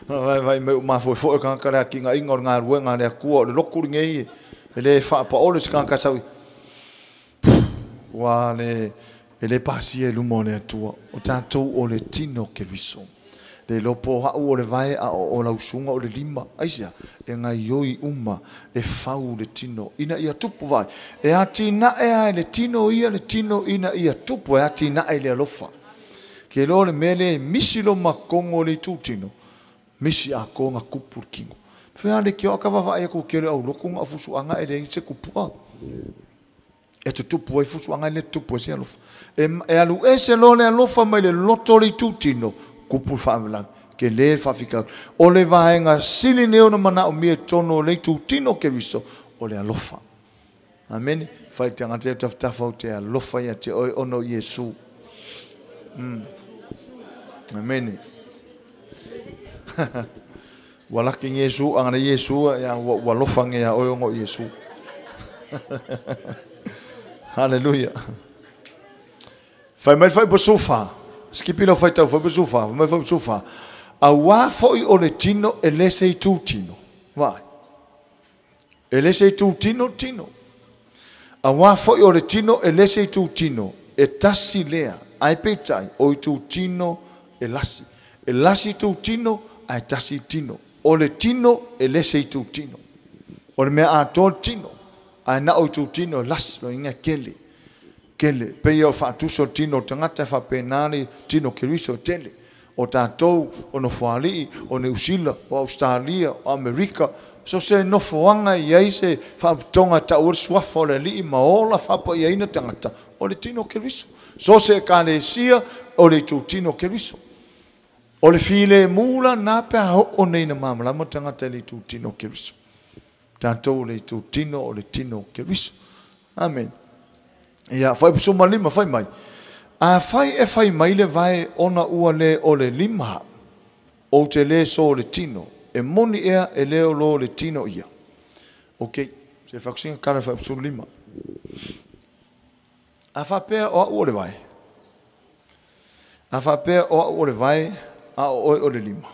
Vai vai me mafoi fo kanga lea ki ngā inga o ngā rue ngā lea kua o le loku ringe i. E le whaapa ole se kanga saui. Ua le e le pasia e luma o le Atua, o tātou o le tino Keriso. Le lopo hau o le vae a o lausunga o le lima. Aisea, e ngai oi uma e fau le tino. Ina ia tupu vai. E ati nae a le tino ia le tino ina ia tupu. E ati nae le alofa. Ke lo le mele misi lo makongo le tūtino. Misi a konga kupu kingo. Whea le kia akawawa e ko kere au loko ngā fusuanga e le se kupua. E te tupu ai fusuanga e le tupu e se alofa. E alu ese lo le alofa mai le loto le tūtino. Kupu whaawelanga. Ke le whawhikau. O le vaenga sili neo na mana o mie tono le tūtino Keriso. O le alofa. Amen. Whai te angate tawhitawha o te alofa ia te oi ono Iesu. Amen. Ua laki Iesu, angana Iesu, ia ua alofa nge ia oi ongo Iesu. Hallelujah. Whai mai whai posufa. Skipi lo whai tau whai posufa. Whai mai whai posufa. A wā foi o le tino e lese i tū tino. Vai. E lese i tū tino, tino. A wā foi o le tino e lese i tū tino. E tasi lea, ai peitai, o i tū tino e lasi. E lasi tū tino, ai tasi tino. O le tino e lese i tū tino. O le mea a tō tino, ai na o i tū tino e lasi, lo inga kele. Tele. Pei o faatusa o le tino o le tagata e faapena le tino o Keriso e tele. O tatou, o Nofoalii, o Niu Sila, o Ausetalia, o Amerika, so se nofoaga e i ai se faapotopotoga e tau ai le suafa o le Alii ma ola faapaiaina tagata, o le tino o Keriso. So se ekalesia, o le itutino o Keriso. O le filemu la lena pe a oo nei ina malamalama tagata i le itutino o Keriso. Tatou o le itutino o le tino o Keriso. Amene. Ia, fuaiupu 15, fai mai, Afai e fai mai le vae ona ua le o le lima, ou te le so le tino, e moni ea e le o lo le tino ia. Ok, se fakusiga kala fuaiupu 15. A faapea o au o le vae, a faapea o au o le vae, a o oe o le lima.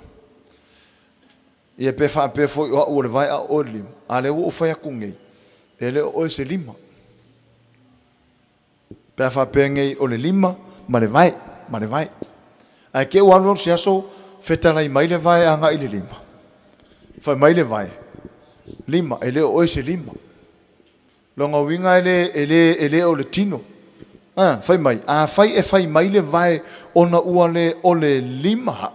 Ia pe faapea foi o au o le vae a o oe o le lima, a lea ua ou fai atu nei, e le o oe se lima. Pe a faapea nei o le lima ma le vae, ma le vae. Ae te i ua alu alu se aso, fetalai mai le vae agai i le lima. Fai mai le vae, lima, e le o oe se lima. Lona uiga e le, e le, e le o le tino. A, fai mai, afai e fai mai le vae ona ua le o le lima,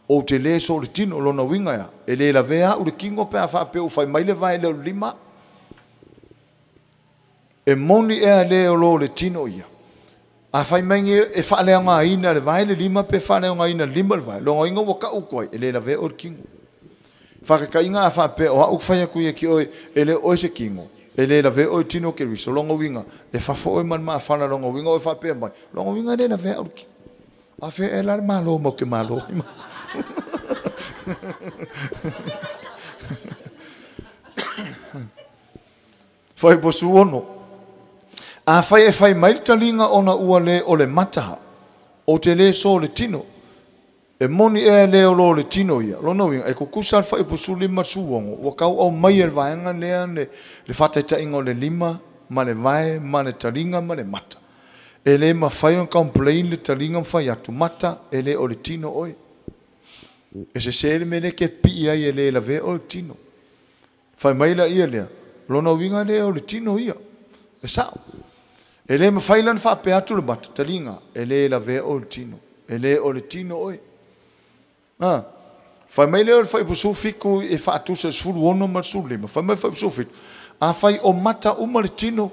ou te le so le tino. Lona uiga e a? E le lavea au le tino pe a faapea ua fai mai le vae e le o le lima. E moni ea le o lo le tino ia. A fai mai nei e faaleaogaina le vae le lima pe faaleaogaina le lima le vae, lona uiga ua tau atu ai, e le lavea oe le tino. Faataitaiga a faapea o au fai atu ia ki oe, e le o oe se tino, e le lavea oe tino Keriso, lona uiga, e fafo oe ma le maafala, lona uiga oe faapea mai, lona uiga e le lavea au le tino. A fea ea la le Malo matou te malo ai matou. Fuaiupu 16. Afai e fai mai le taliga ona ua le o le mata, ou te le so le tino. E moni ea e le o lo le tino ia. Lona uiga, e tutusa le fuaiupu 15 ma le 16, ua tau aumaia e le vaega lea le faataitaiga o le lima ma le vae ma le taliga ma le mata. E le mafai ona complain le taliga ma fai atu, mata, e le o le tino oe. E sese le mea lea e te pipii ai e le lavea oe le tino. Fai mai laia lea, lona uiga lea o le tino ia. E sao. E le mafai la ona faapea atu le mata, taliga, e le lavea oe le tino. E le o le tino oe. A. Fai mai lea o le fuaiupu 17 e faatusa i le 16 ma le 15. Fai mai le fuaiupu 17, afai o mata uma le tino,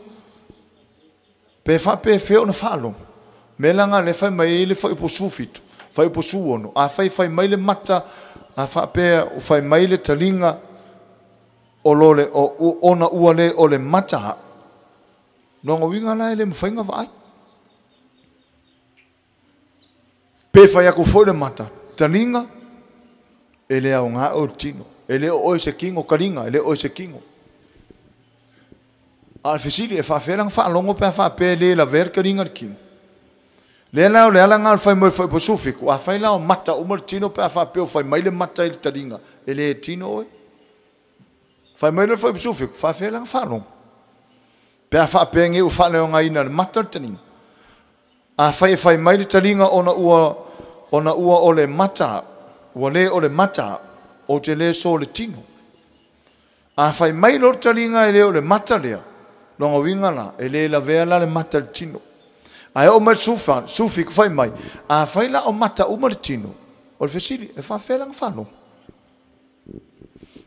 pe faapefea ona faalogo? Mea la na lea fai mai ai le fuaiupu 17, fuaiupu 16, afai fai mai le mata, a faapea o fai mai le taliga, o lo le, o, ona ua le o le mata a'u. Lona uiga la e le mafai ona vaai. Pe fai atu foi le mata, taliga, e le aoga oe le tino. E le o oe se tino taliga, e le o oe se tino. A o le fesili, e faafefea la ona faalogo pe a faapea e le lavea le taliga i le tino? Lea la o le ala lena o le fai mai o le fuaiupu 17, afai la o mata uma le tino pe a faapea o fai mai le mata i le taliga, e le tino oe. Fai mai loa le fuaiupu 17, faafefea la ona faalogo pe a faapea nei ua faaleaogaina e le mata le taliga? Afai e fai mai le taliga ona ua ona ua o le mata, ua le o le mata, ou te le so le tino. A fai mai loa le taliga e le o le mata lea, lona uiga la, e le lavea la le mata i le tino. Ae oo mai le 17, fai mai, afai la o mata uma le tino, o le fesili, e faafefea la ona faalogo?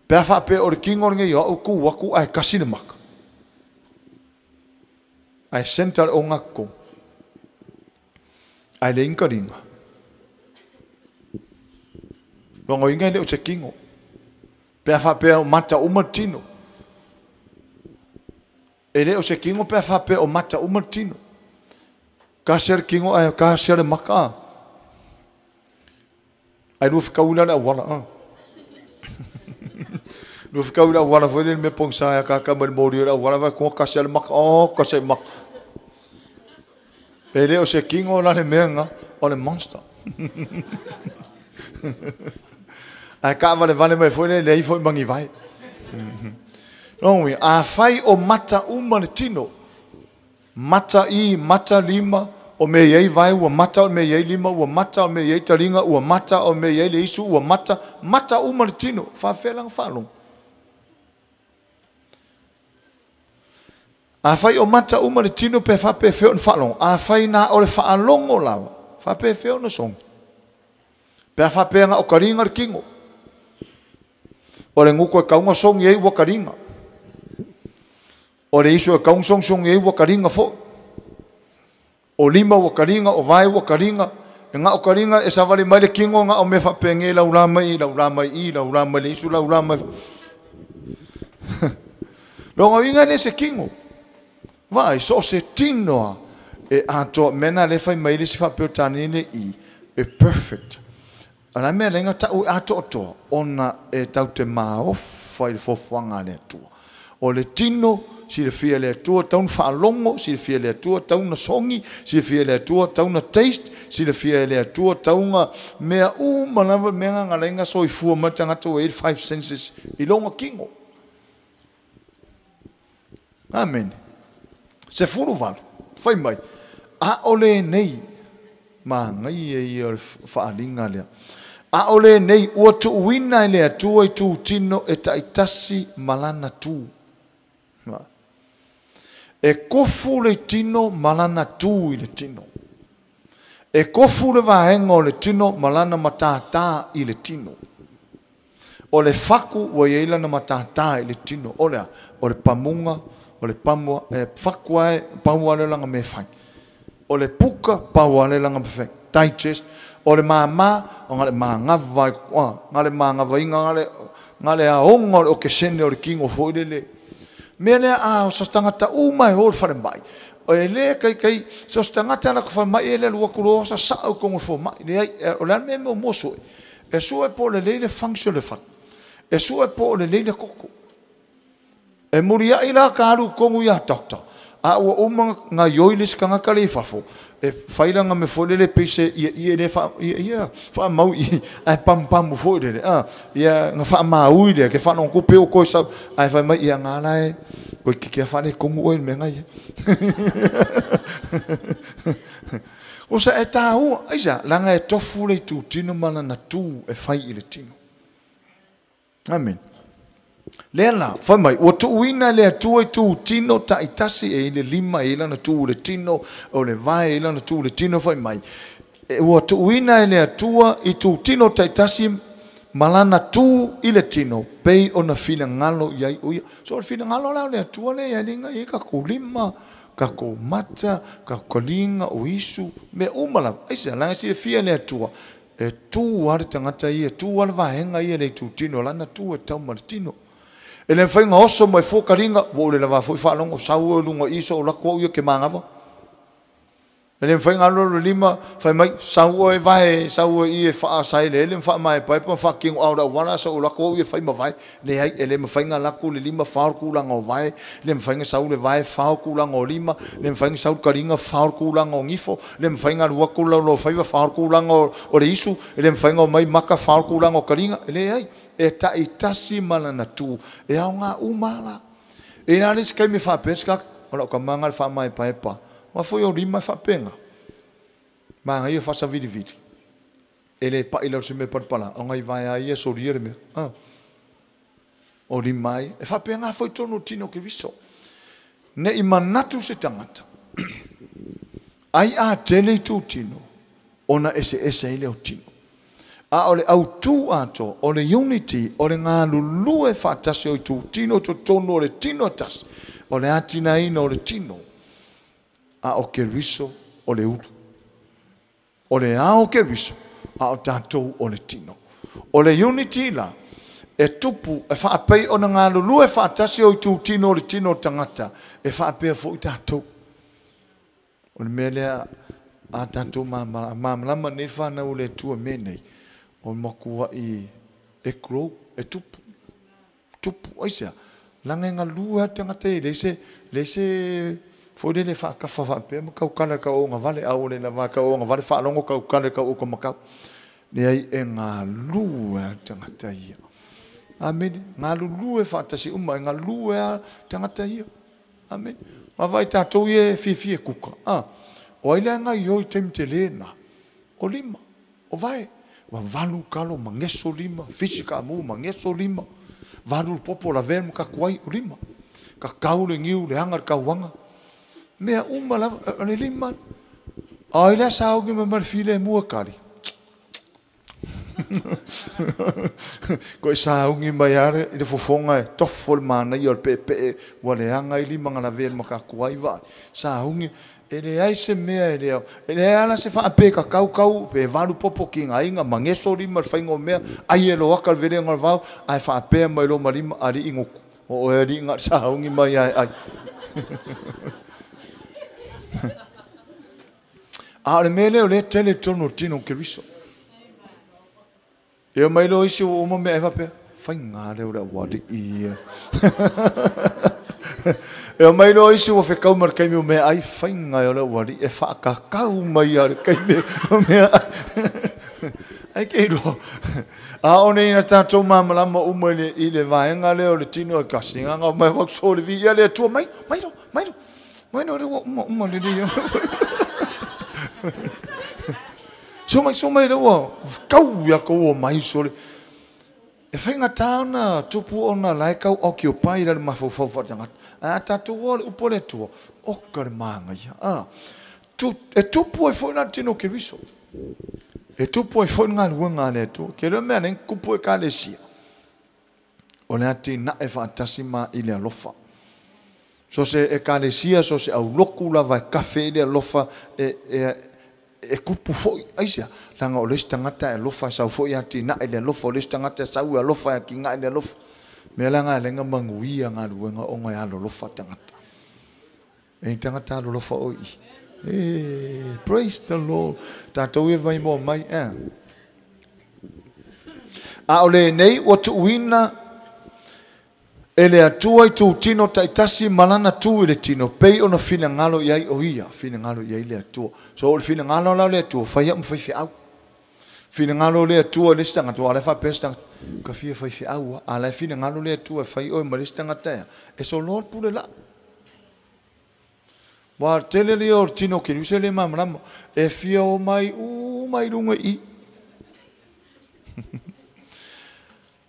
Pe a faapea o le tino lenei o au, tu atu ae tasi le mata. Ae centre le ogatotonu. Ae leai ni taliga. Lona uiga e le o se tino. Pe a faapea o mata uma le tino. E le o se tino pe a faapea o mata uma le tino. Tasi lava le tino ae tasi lava le mata. Ae lua fetaui la le auala. Lua fetaui le auala foi lele mea pogisa e akaaka mai le moli o le auala vaai atu tasi lava le maka. Oh, tasi ai maka. E le o se tino la le mea lena, o le monster. Ae taavalevale mai foi lea, leai foi ma ni vae. Lona uiga, afai o mata uma le tino, mata i, mata lima, o mea i ai vae ua mata, o mea i ai lima ua mata, o mea i ai taliga ua mata, o mea i ai le isu ua mata, mata uma le tino, faafefea la ona faalogo? Afai o mata uma le tino pe faapefea ona faalogo. Afai na o le faalogo lava, faapefea ona sogi. Pe a faapea na o kaliga le tino. O le gutu e tau ona sogi ai ua kaliga. O le isu e tau ona sogisogi ai ua kaliga foi. O lima ua kaliga, o vae ua kaliga. E na o kaliga e savali mai le tino na o mea faapegei laula mai i, laula mai i, laula mai le isu, laula mai. Loga uiga le se tino. Vaai, so o se tino a e atoa mea na le fai mai le si faa-Peretania le i, e perfect. O la mea lenga tau e atoatoa, ona e tau te maofa i le fuafuaga a le Atua. O le tino, silafia e le Atua, tau na faalogo, silafia e le Atua, tau na sogi, silafia e le Atua, tau na taste, silafia e le Atua, tau na mea uma lava mea nga ngalainga soifua mai tagata ua i ai le five senses i lona tino. Amene. 18, fai mai, a o lenei, manaia ia o le faaaliga lea, a o lenei ua tuuina e le Atua i tutino e taitasi ma lana tu. E kofu le tino ma lana tu i le tino. E kofu le vaega o le tino ma lana matātā i le tino. O le faku ua i ai lana matātā i le tino. O le a? O le pamuga, o le pamua, e faku ae, pau lea o lana mea e fai. O le puka, pau lea o lana mea e fai. Digest. O le māmā, o nga le māgava, nga le māgavaina, nga le aoga o le okesene o le tino foi lele. Mea lea a o sa tagata uma e o le falemai. O e le kai kai, so se tagata ala ko falemai e le alu atu loa sa sao i totonu o le fomai. Leai, o le a le mea e muamua sue? E sue po o lelei le function o le fatu. E sue po o lelei le koko. E muliai la ka alu i totonu ia doctor. A ua uma ona gaioi le isi tagata lea i fafo, e fai lana mea foi lele pei se ieie lea faa, ia, faamau i i, ae pamupamu foi lele, a, ia, ona faamaui lea, ke faalogo pei ua toe sau, ae fai mai, ia, na la e, toeitiiti lava faaletonu oe i le mea na i ai. Osa e taua, aisea, leaga e tofu le itutino ma lana tu e fai i le tino. Amene. Lea la, fai mai, ua tuuina e le Atua i tu tino taitasi, e i le lima, e i lana tu i le tino, o le vae, e i lana tu i le tino, fai mai, ua tuuina e le Atua i tu tino taitasi ma lana tu i le tino, pei ona finagalo i ai o ia. So o le finagalo la o le Atua lea e aliga i ai tatou lima, tatou mata, tatou kaliga, o isu, mea uma lava. Aisea? Leaga e silafia e le Atua, e tu lava le tagata ia, e tu lava le vaega ia i le itutino, lana tu e tau ma le tino. E le mafai ona oso mai fua kaliga, ua ou le lava foi faalogo, sau oe i luga i i, so o lako au ia ke manava. E le mafai ona alu alu le lima, fai mai, sau oe vae, sau oe i i e faasaeleele ma faamaepaepa ma faatinoao i le auala, so o lako au ia e fai ma vae. Leai, e le mafai ona lako le lima fao le tulaga o vae, le mafai ona sau le vae fao le tulaga o lima, le mafai ona sau le kaliga fao le tulaga o gifo, le mafai ona alu atu le laulauafaiva fao le tulaga o le isu, e le mafai ona omai maka fao le tulaga o kaliga. E leai, e taitasi ma lana tu, e aoga uma la. E i ai le isi taimi e faapea se tagata, o lau tama lena le faamaepaepa, aua foi o lima e faapena. Manaia faasavilivili, e le pai i lalo o se mea palapala, ona i vae lava ia e solia le mea. A. O lima ai, e faapena foi totonu o le tino o Keriso. Ne i manatu se tagata, ai a tele itutino, ona eseese ai lea o tino. A o le autū atoa, o le unity, o le galulue faatasi o itutino i totonu o le tino e tasi, o le atinaeina o le tino, a o Keriso o le ulu. O le ao o Keriso, a o tatou o le tino. O le unity la, e tupu, e faapei ona galulue faatasi o itutino o le tino o le tagata, e faapea foi tatou. O le mea lea a tatou malamalama nei le fanau o le Atua i mea nei, o le matuai e grow, e tupu, tupu. Aisea? Leaga e galue lava le tagata e leai se, leai se foi lele e faatafa faapea ma tautala i le tauogavale, a ua le lava tauogavale faalogo tautala i le tauokamakau. Leai, e galue lava le tagata ia. Amene. Galulue faatasi uma, e galue lava le tagata ia. Amene. Vaavaai tatou ia e fiafia e kuka, a. O ai la e gaoioi i taimi tele na? O lima, o vae. Ua valu kalo ma geso lima, fisi kaamu ma geso lima, valu le popo lavea ma kakuai, o lima. Kakau le niu, le anga le kauanga. Mea uma lava, o le lima. Ai le saugi ma le file mua kali. Ko saugi mai are i le fofoga e tofo le manaia o le peepee ua leaga i lima galavea i le makakuai vaai. Saugi e leai se mea e lea. E leai ala se faape kakaukau pe valu popo ki ngaiga mageso lima le faiga o mea ai e loaka le velega o le vao ae faapea mai lo ma lima alii guku. O oe alii ga saugi mai ae ai. A o le mea lea o lea tele tonu o le tino o Keriso. E o mai loa isi ua uma mea e faapea, faiga lea o le aualii ia. E o mai loa isi ua fekau ma le taimi o mea ai, faiga o le aualii e faakakau mai ia le taimi o mea ai. Ai ke iloa. A o nei na tātou māmalama uma i le vaega lea o le tino e kasi. Ngā ngā mai wak so le vi ia le atua mai, mai lo, mai lo. Mai lo le ua uma uma le le. So mai, so mai le ua kau ia ka ua mai so le. E whainga tāna tupu ona lae kau occupy la le mafaufau whaatangata. A tātou ua le upo le atua, o ka le mānga ia. A, tu, e tupu ai foi nā tino Keriso. E tupu ai foi ngā luanga le atua. Ke leo mea nei kupu e ka le sia. O le ati na e whaatasi ma i le alofa. So se e ka le sia, so se au loku lava e kafe i le alofa e kupu foi. Aisia, langa o le tangata e alofa sau foi ati na e le alofa, o le tangata sau e alofa e ki ngā i le alofa. Mea langa e lenga manguia ngā luenga o ngā alo alofa tangata. E tangata alo alofa o i. E, praise the Lord. Tātou e vai mo mai. A o le nei ua tuuina e le atua i tūtino taitasi malana tū i le tino. Pei ona finangalo iai o ia. Finangalo iai le atua. So o le finangalo la le atua. Whai au mwhai whiau. Finangalo le atua le sitanga. Tua ale whapea sitanga. Ka fia whai whiau. A le finangalo le atua whai oe ma le sitanga tea. E so Lord pule la. Wa tele le o tino ke luse le mamalama. E fia o mai u mai lunga i.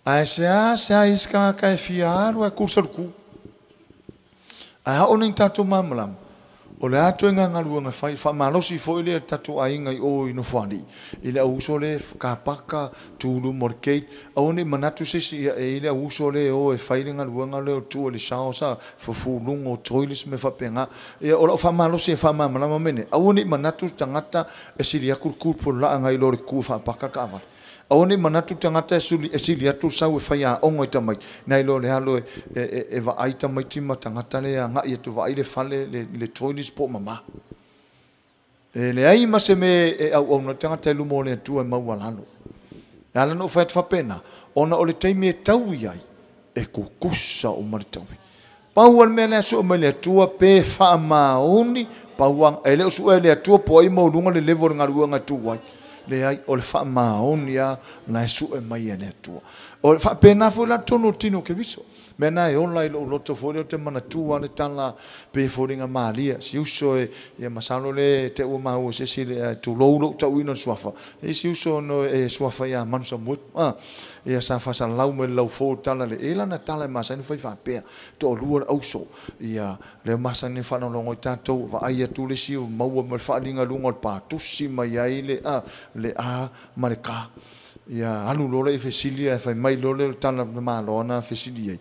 Ae se a se a iska ka e fia alu e kursa ku. Ae hao nei tātou mamalama. O le atu e ngā ngaluanga whai, wha malosi fo i le tātou ainga i o i nofani. I le auso le kapaka, tūlu, morkeit. Au ne manatu sisi e i le auso le o e whai le ngaluanga le o tua le sao sa, fufulungo, toiles me whapenga. Ia o lau wha malosi e wha mamalama mene. Au ne manatu tangata e sili aku kupo la ngai lo le ku whapaka ka awale. Au ne manatu tangata e sili atu sau e whai a ongo i tamai. Nei lo le halo e vaai tamai tima tangata le a ngai atu vaai le fale le toiles po mama. E le ai ma se me e au au na tangata e lumo le atua e maua lalo. E ala no whai whapena, ona o le teimi e tau iai, e kukusa o mare taui. Pau al mea lea sua mai le atua pe wha maoni, pau ang, e leo sua e le atua po ai maulunga le levo le ngaruanga tu ai. Le ai o le wha maoni a na e sua e mai e le atua. O le wha pēnā fo la tono tino ke viso. Mea nā e ola i lo loto fo leo te mana tua le tala pe fo ringa mālia. Si uso e ia masalo le te ua maua se si le tūlou lo tau ino suafa. E si uso no e suafa ia manusa muet. Ia sa fasa lau me lau fo tala le ela na tala e masani fai whapea. To lua le auso. Ia leo masani whanolongo i tātou wa ai atu le si o maua me whaalinga lunga o le pātusi mai ai le a le a ma le ka. Ia alu lole i fesilia e whai mai lole o tala māloana fesilia i.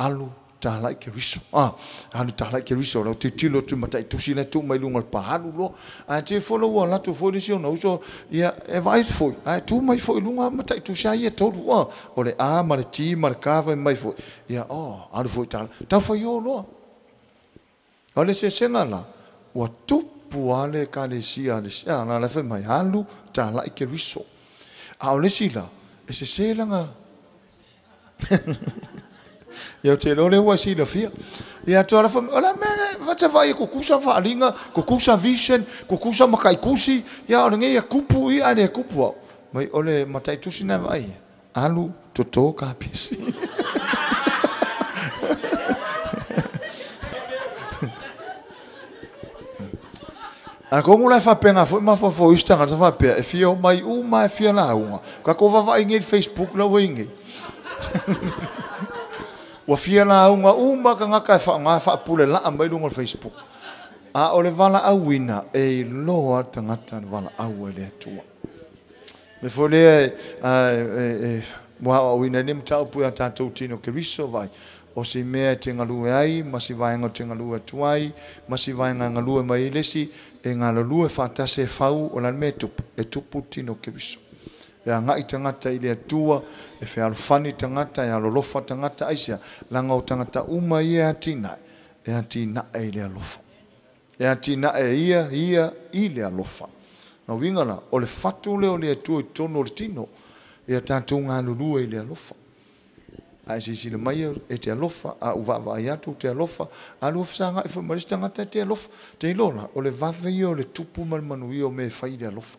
Alu tālai ke riso. Alu tālai ke riso. Lau te tilo tu matai tusi le tu mai lunga le pāhalu loa. Ai te folo ua latu foi le si ona uso. Ia e vai foi. Ai tu mai foi lunga matai tusi ai e toru. O le a ma le ti ma le ka vai mai foi. Ia alu foi tālai. Tau whai o loa. O le se senga la. Ua tupu ale ka le si ale si. Na le whai mai alu tālai ke riso. A o le si la. E se se langa. Ia te lole ua si la fia. Ia tu ala wha, ola mene, wata vai kukusa whaalinga, kukusa vision, kukusa makaikusi, ia ole nge ia kupu i ale kupu au. Mai ole matai tusi na vai. Alu toto ka pisi. A kongu lai whapenga fo ma fo fo istanga ta whapea e fia o mai uma e fia la unga. Ka ko vava inge Facebook la wingi. Ua fia lauga uma tagata e faaaoga faapulelaa mai luga o le Facebook. A o le valaauina e iloa tagata na valaau ai le Atua. Me foi lea e ua aoaoina ai le mataupu ia tatou tino Keriso vai. O si mea e te galue ai, ma si vaega o te galue atu ai, ma si vaega e galue mai ai le isi, e galulue faatasi e fau o le a le mea e tupu, e tupu tino Keriso. E agai tagata i le Atua, e fealofani tagata, e alolofa tagata, aisea, leaga o tagata uma ia e atinae, e atinae i le alofa. E atinae ia i le alofa. Na uiga la, o le fatu lea o le Atua i totonu o le tino, ia tatou galulue i le alofa. Ae silasila mai e te alofa, a ou vaavaai atu te alofa, a lua fesagai foi ma le isi tagata e te alofa. Te iloa la, o le vave ia o le tupu ma le manuia o mea e fai i le alofa.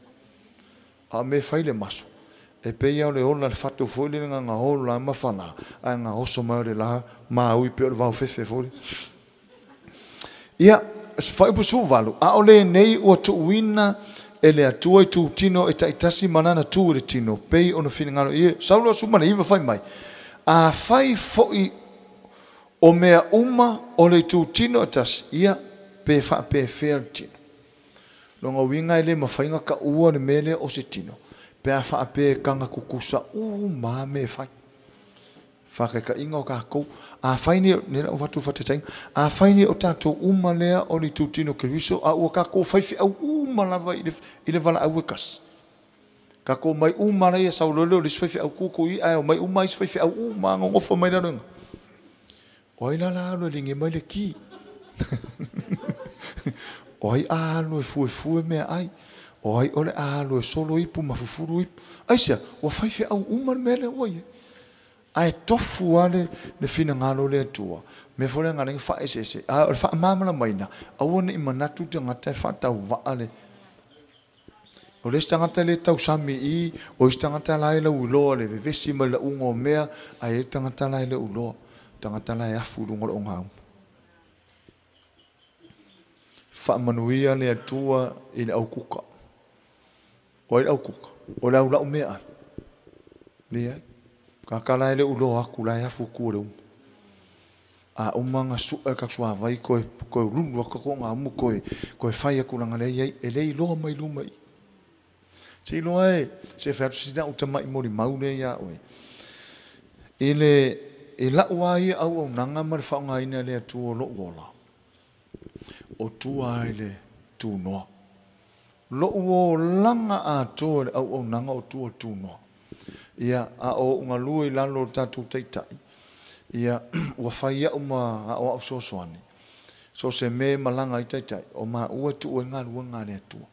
A o mea e fai i le maso, e pei lava o le ola le fatu foi lele na ola ma fala, ae na oso mai o le la maui pei o le vaofefe foi lele. Ia, fuaiupu 18, a o lenei ua tuuina e le Atua i tutino e taitasi ma lana tu i le tino, pei ona finagalo i Saulo 19 fai mai, a fai foi o mea uma o le itutino e tasi, ia pe faapefea le tino. Lona uiga e le mafai ona taua le mea lea o se tino, pe a faapea e taga tutusa uma mea e fai. Faataitaiga o tatou, a fai nei, nei lau avatu faataitaiga, a fai nei o tatou uma lea o le itutino Keriso, a ua tatou faifeau uma lava i le valaau e tasi. Tatou mai uma lea sau loa lea o le isi faifeau tutu i, ae omai uma isi faifeau uma nonofo mai lalo ina. O ai la la alu e ligi mai le ki? O ai a alu e fuefue mea ai? O ai o le a alu e solo ipu ma fufulu ipu? Aisea, ua faifeau uma le mea lea ua i ai. Ae tofu lava le finagalo o le Atua. Mea foi lea na ala ai ona faaeseese. A o le faamalamalamaina, aua ne i manatu tagata e faatauvaa le. O le isi tagata le tausami i i, o isi tagata la e lauiloa le vevesi ma le lauga o mea, ae i ai le tagata la e le uloa, tagata la e afu i luga o le ogaumu. Faamanuia le Atua i le aukuka. O ai le aukuka? O le au lau meaai. Leai. Tagata la e le uloa atu la e afu i tua o le umu. A uma ona sue le tatou suavai toe lulu atu tatou ogaumu toe fai atu leaga lea e i ai, e le iloa mai luma i i. Se iloa e, se fai atu sina au tamai molimau lea ia oe. I le, i lau lava ia auaunaga ma le faaaogaina e le Atua o lou ola, o tua i le tunoa. Lou olaga atoa i le auaunaga o tua i le tunoa. Ia, a o ou galue i lalo o le tatou Taitai, ia, ua fai au ma aoao fesoasoani, so o se mea e malaga ai Taitai, o maua e tuu ai galuega a le Atua.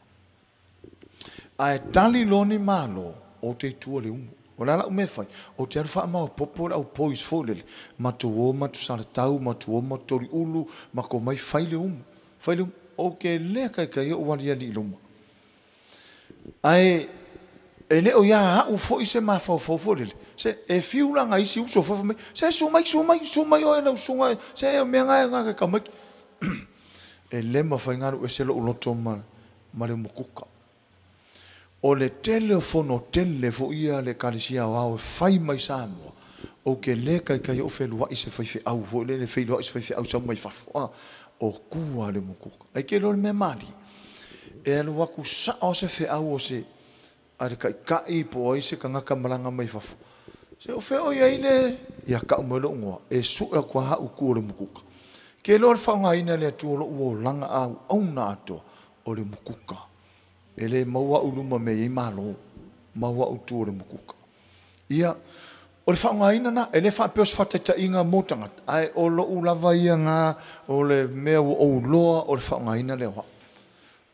Ae tali loa ni malo, ou te i tua i le umu. O le a lau mea e fai? Ou te alu faamaopoopo le au boys foi lele, matou o matou salatau, matou o matou toliulu, matou omai fai le umu. Fai le umu. Ou te le taitai ou aliali i luma. Ae e le o ia au foi se mafaufau foi lele. Se e fiu la nai isi uso foi fai mai, se su mai, su mai, su mai oe lau susuga, se o mea na e na tamaiti. E le mafai ona alu ese lou loto ma le umukuka. O le tele o fono tele foi ia a le Ekalesia Aoao e fai mai Samoa, ou te le taitai ou feluai se faifeau foi lele, feiloai se faifeau sau mai fafo, a, o tua le umukuka. Ae te iloa le mea malie, e alu atu sao se feau o se a le taitai po o ai se tagata malaga mai fafo, se o fea o i ai le, ia tau mai lou igoa, e sue atu lava au i tua o le umukuka. Te iloa le faaaogaina e le Atua o lou olaga auauna atoa, o le umukuka. E le maua au i luma mea e i ai malo, maua au i tua o le mukuka. Ia, o le faaaogaina lena, e le faapea o se faataitaiga mo tagata, ae o lou lava ia na, o le mea ua ou iloa o le faaaogaina lea o au.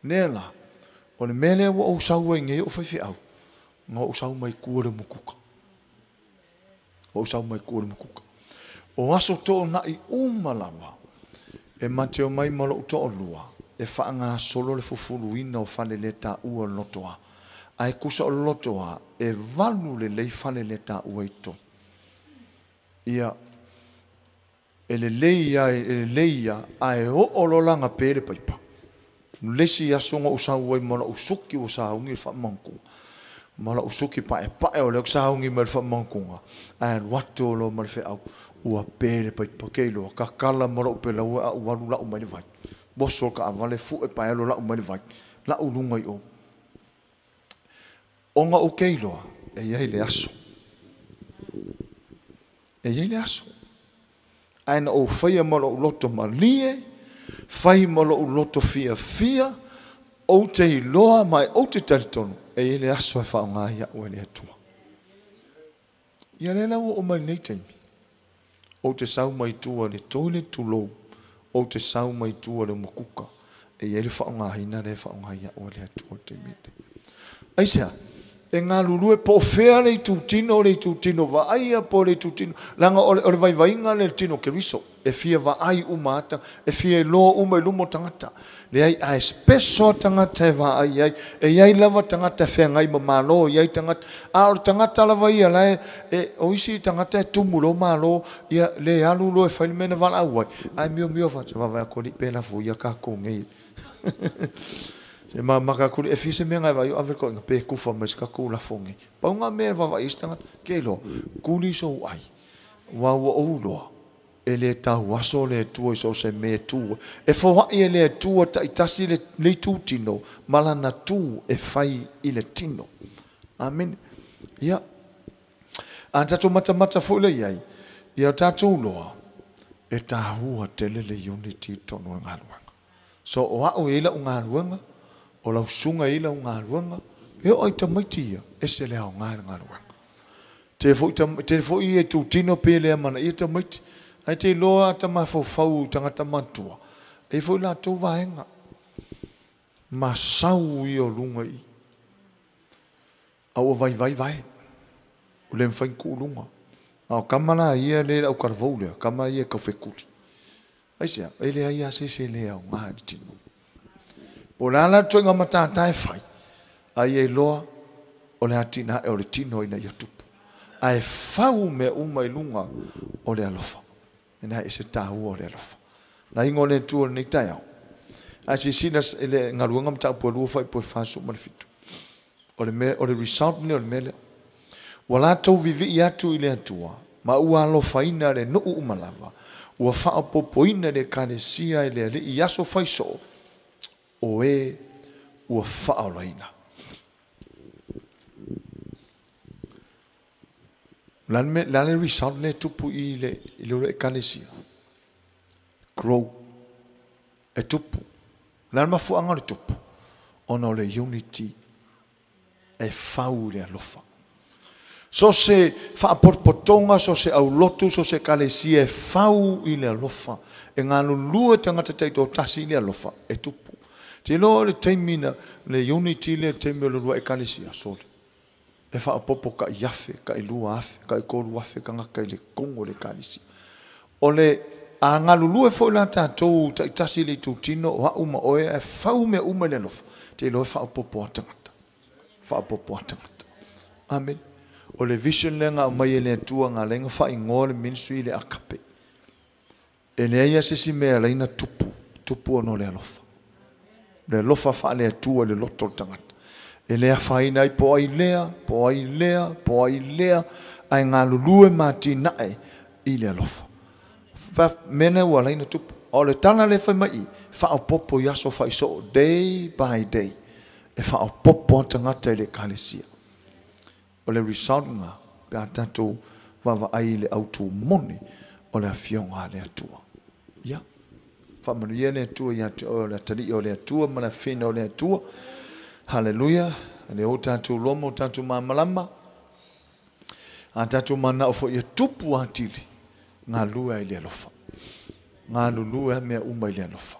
Lea la, o le mea lea ua ou sau ai nei ou faifeau, na ou sau mai tua o le mukuka. Ua ou sau mai tua o le mukuka. O aso toonai uma lava, e ma te omai ma lou toalua e faagasolo le fufuluina o faleletaua o le lotoa. Ae tusa o le lotoa, e 8 lelei faleletaua i totonu. Ia, e lelei lava, e lelei lava, ae oo loa la ona pe le paipa. Le isi aso na ou sau ai ma lou suki ua sauni le faamamatuga. Ma lou suki paepae o lea ou te sauni mai le faamamatuga, ae alu atu loa ma le feau, Ua pe le paipa ke iloa kakala ma lou pelaue a ua alu lau mai le vai. Oso le kaavale fue paelo lau mai le vai. Lau luga i o. Ona ou ke iloa e i ai le aso. E i ai le aso. Ae na ou faia ma lou loto malie, fai ma lou loto fiafia, ou te iloa ma ou te talitonu, e i ai le aso e faaaoga ai au e le Atua. Ia lea la ua oo mai lenei taimi, ou te sau mai tua i le toilet tulou, ou te sau mai tua i le umukuka, e i ai le faaaogaina lea e faaaoga ai au e le Atua i le taimi lenei. Aisea? E galulue po o fea le itutino, le itutino vaaia po o le itutino, leaga o le vaivaiga lea i le tino o Keriso, e fia vaai uma ata, e fia iloa uma i luma o tagata. Leai, ae special tagata e vaai ai. E i ai lava tagata e feagai ma malo, e i ai tagata, a o le tagata lava ia la e, o isi tagata e tumu loa malo, ia le alu loa e fai le mea na valaau ai, ae miomio faa, vaavaai atu alii pe lafo ia tatou nei. Se mamaka atu e fia se mea na e vaai o ave toaiga pe tufa mai se tatou lafo nei. Pau na mea e vaavaai ai se tagata, ke iloa, kuli sou ai, ua ua ou iloa, e le tauaso le Atua i so o se mea e tu. E foai e le Atua taitasi le itutino ma lana tu e fai i le tino. Amene. Ia, a tatou matamata foi lea i ai, ia tatou loa, e tāua tele le unity i totonu o le galuega. So o au e i ai lau galuega, o lau susuga e i ai lau galuega, e oo lava i tamaiti ia, ese le aoga i le galuega. Tele foi, tele foi ia itutino pe le amanaia tamaiti, ae te iloa a ta mafaufau i tagata matutua, e i ai foi latou vaega masau ia o luga i i, a ua vaivai vae, ua le mafai ona tuu luga. A o tama la ia lea i le autalavou lea, tama ia e taufetuli. Aisea? E leai lava se isi e le aoga i le tino. Po o le a la le ituaiga matata e fai, a ia iloa o le atinae o le tino ina ia tupu. Ae fau mea uma i luga o le alofa. Lena e ese taua o le alofa. Na igoa o le Atua i lenei taeao. Ae silasila i le galuega mataupu e 2 fuaiupu e 47. O le mea, o le result lenei o le mea lea. Ua latou vivii atu i le Atua, ma ua alofaina le nuu uma lava, ua faaopoopoina le Ekalesia e le Alii i aso faisoo, o e ua faaolaina. O le a le mea, le a le result lea e tupu i le, i le Ekalesia? Grow. E tupu. O le a le mafuaaga o le tupu? Ona o le unity e fau i le alofa. So o se faapotopotoga, so o se aulotu, so o se ekalesia e fau i le alofa, e galulue tagata taitoatasi i le alofa, e tupu. Te iloa o le taimi na, le unity lea i le taimi o le lua ekalesia, sole, e faaopoopo tai afe, tai 2,000, tai 3,000 tagata i le totonu o le ekalesia. O le a galulue foi la tatou taitasi i le itutino, o au ma oe, ae fau mea uma i le alofa, te iloa e faaopoopo lava tagata. Faaopoopo lava tagata. Amene. O le vision lea na aumai e le Atua na ala ai ona faaigoa le ministry i le Agape. E leai lava se isi mea e ala ai ona tupu, tupu ona o le alofa. O le alofa faale-Atua i le loto o le tagata. E le afaina ai po o ai lea, po o ai lea, po o ai lea, ae galulue ma atinae i le alofa. Mea lea ua ala ai ona tupu. A o le tala lea e fai mai i i, faaopoopo i aso faisoo, day by day, e faaopoopo lava tagata i le Ekalesia. O le result lena pe a tatou vaavaai i le autu moni o le Afioga a le Atua. Ia, faamanuia le Atua ia te oe o le atalii o le Atua ma le afena o le Atua. Haleluia! Lea ua tatou loa ma o tatou malamalama. A tatou manao foi ia tupu atili, galulue ai i le alofa. Galulue lava mea uma i le alofa.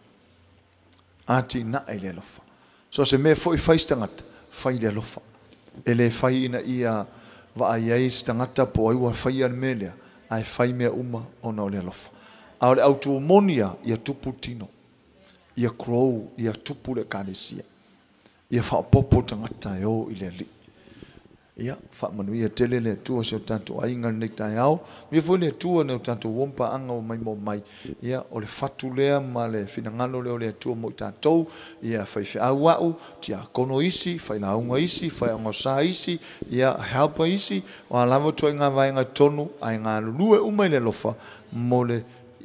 Atinae i le alofa. So o se mea foi e fai se tagata, fai i le alofa. E le fai ina ia vaai ai se tagata po o ai ua faia le mea lea, ae fai mea uma ona o le alofa. A o le autu moni lava, ia tupu le tino. Ia grow, ia tupu le Ekalesia. Ia faaopoopo tagata e o i le Alii. Ia, faamanuia tele le Atua i si o tatou aiga i lenei taeao. Manuia foi le Atua i nai o tatou uo ma paaga ua maimoa mai. Ia, o le fatu lea ma le finagalo lea o le Atua mo i tatou, ia faifeau au, tiakono isi, failauga isi, faiaogaosa isi, ia helper isi, o a lava ituaiga vaega i totonu, ae galulue uma i le alofa mo le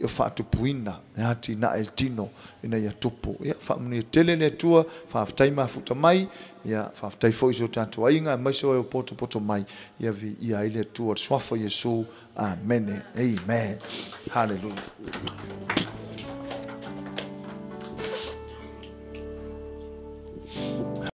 faatupuina e atinae i le tino ina ia tupu. Ia faamanuia tele le Atua, faafetai mafuta mai, ia faafetai foi i si o tatou aiga aemaise o e ua potopoto mai, ia viia ai le Atua i le Suafa o Iesu. Amene. Amen. Hallelujah.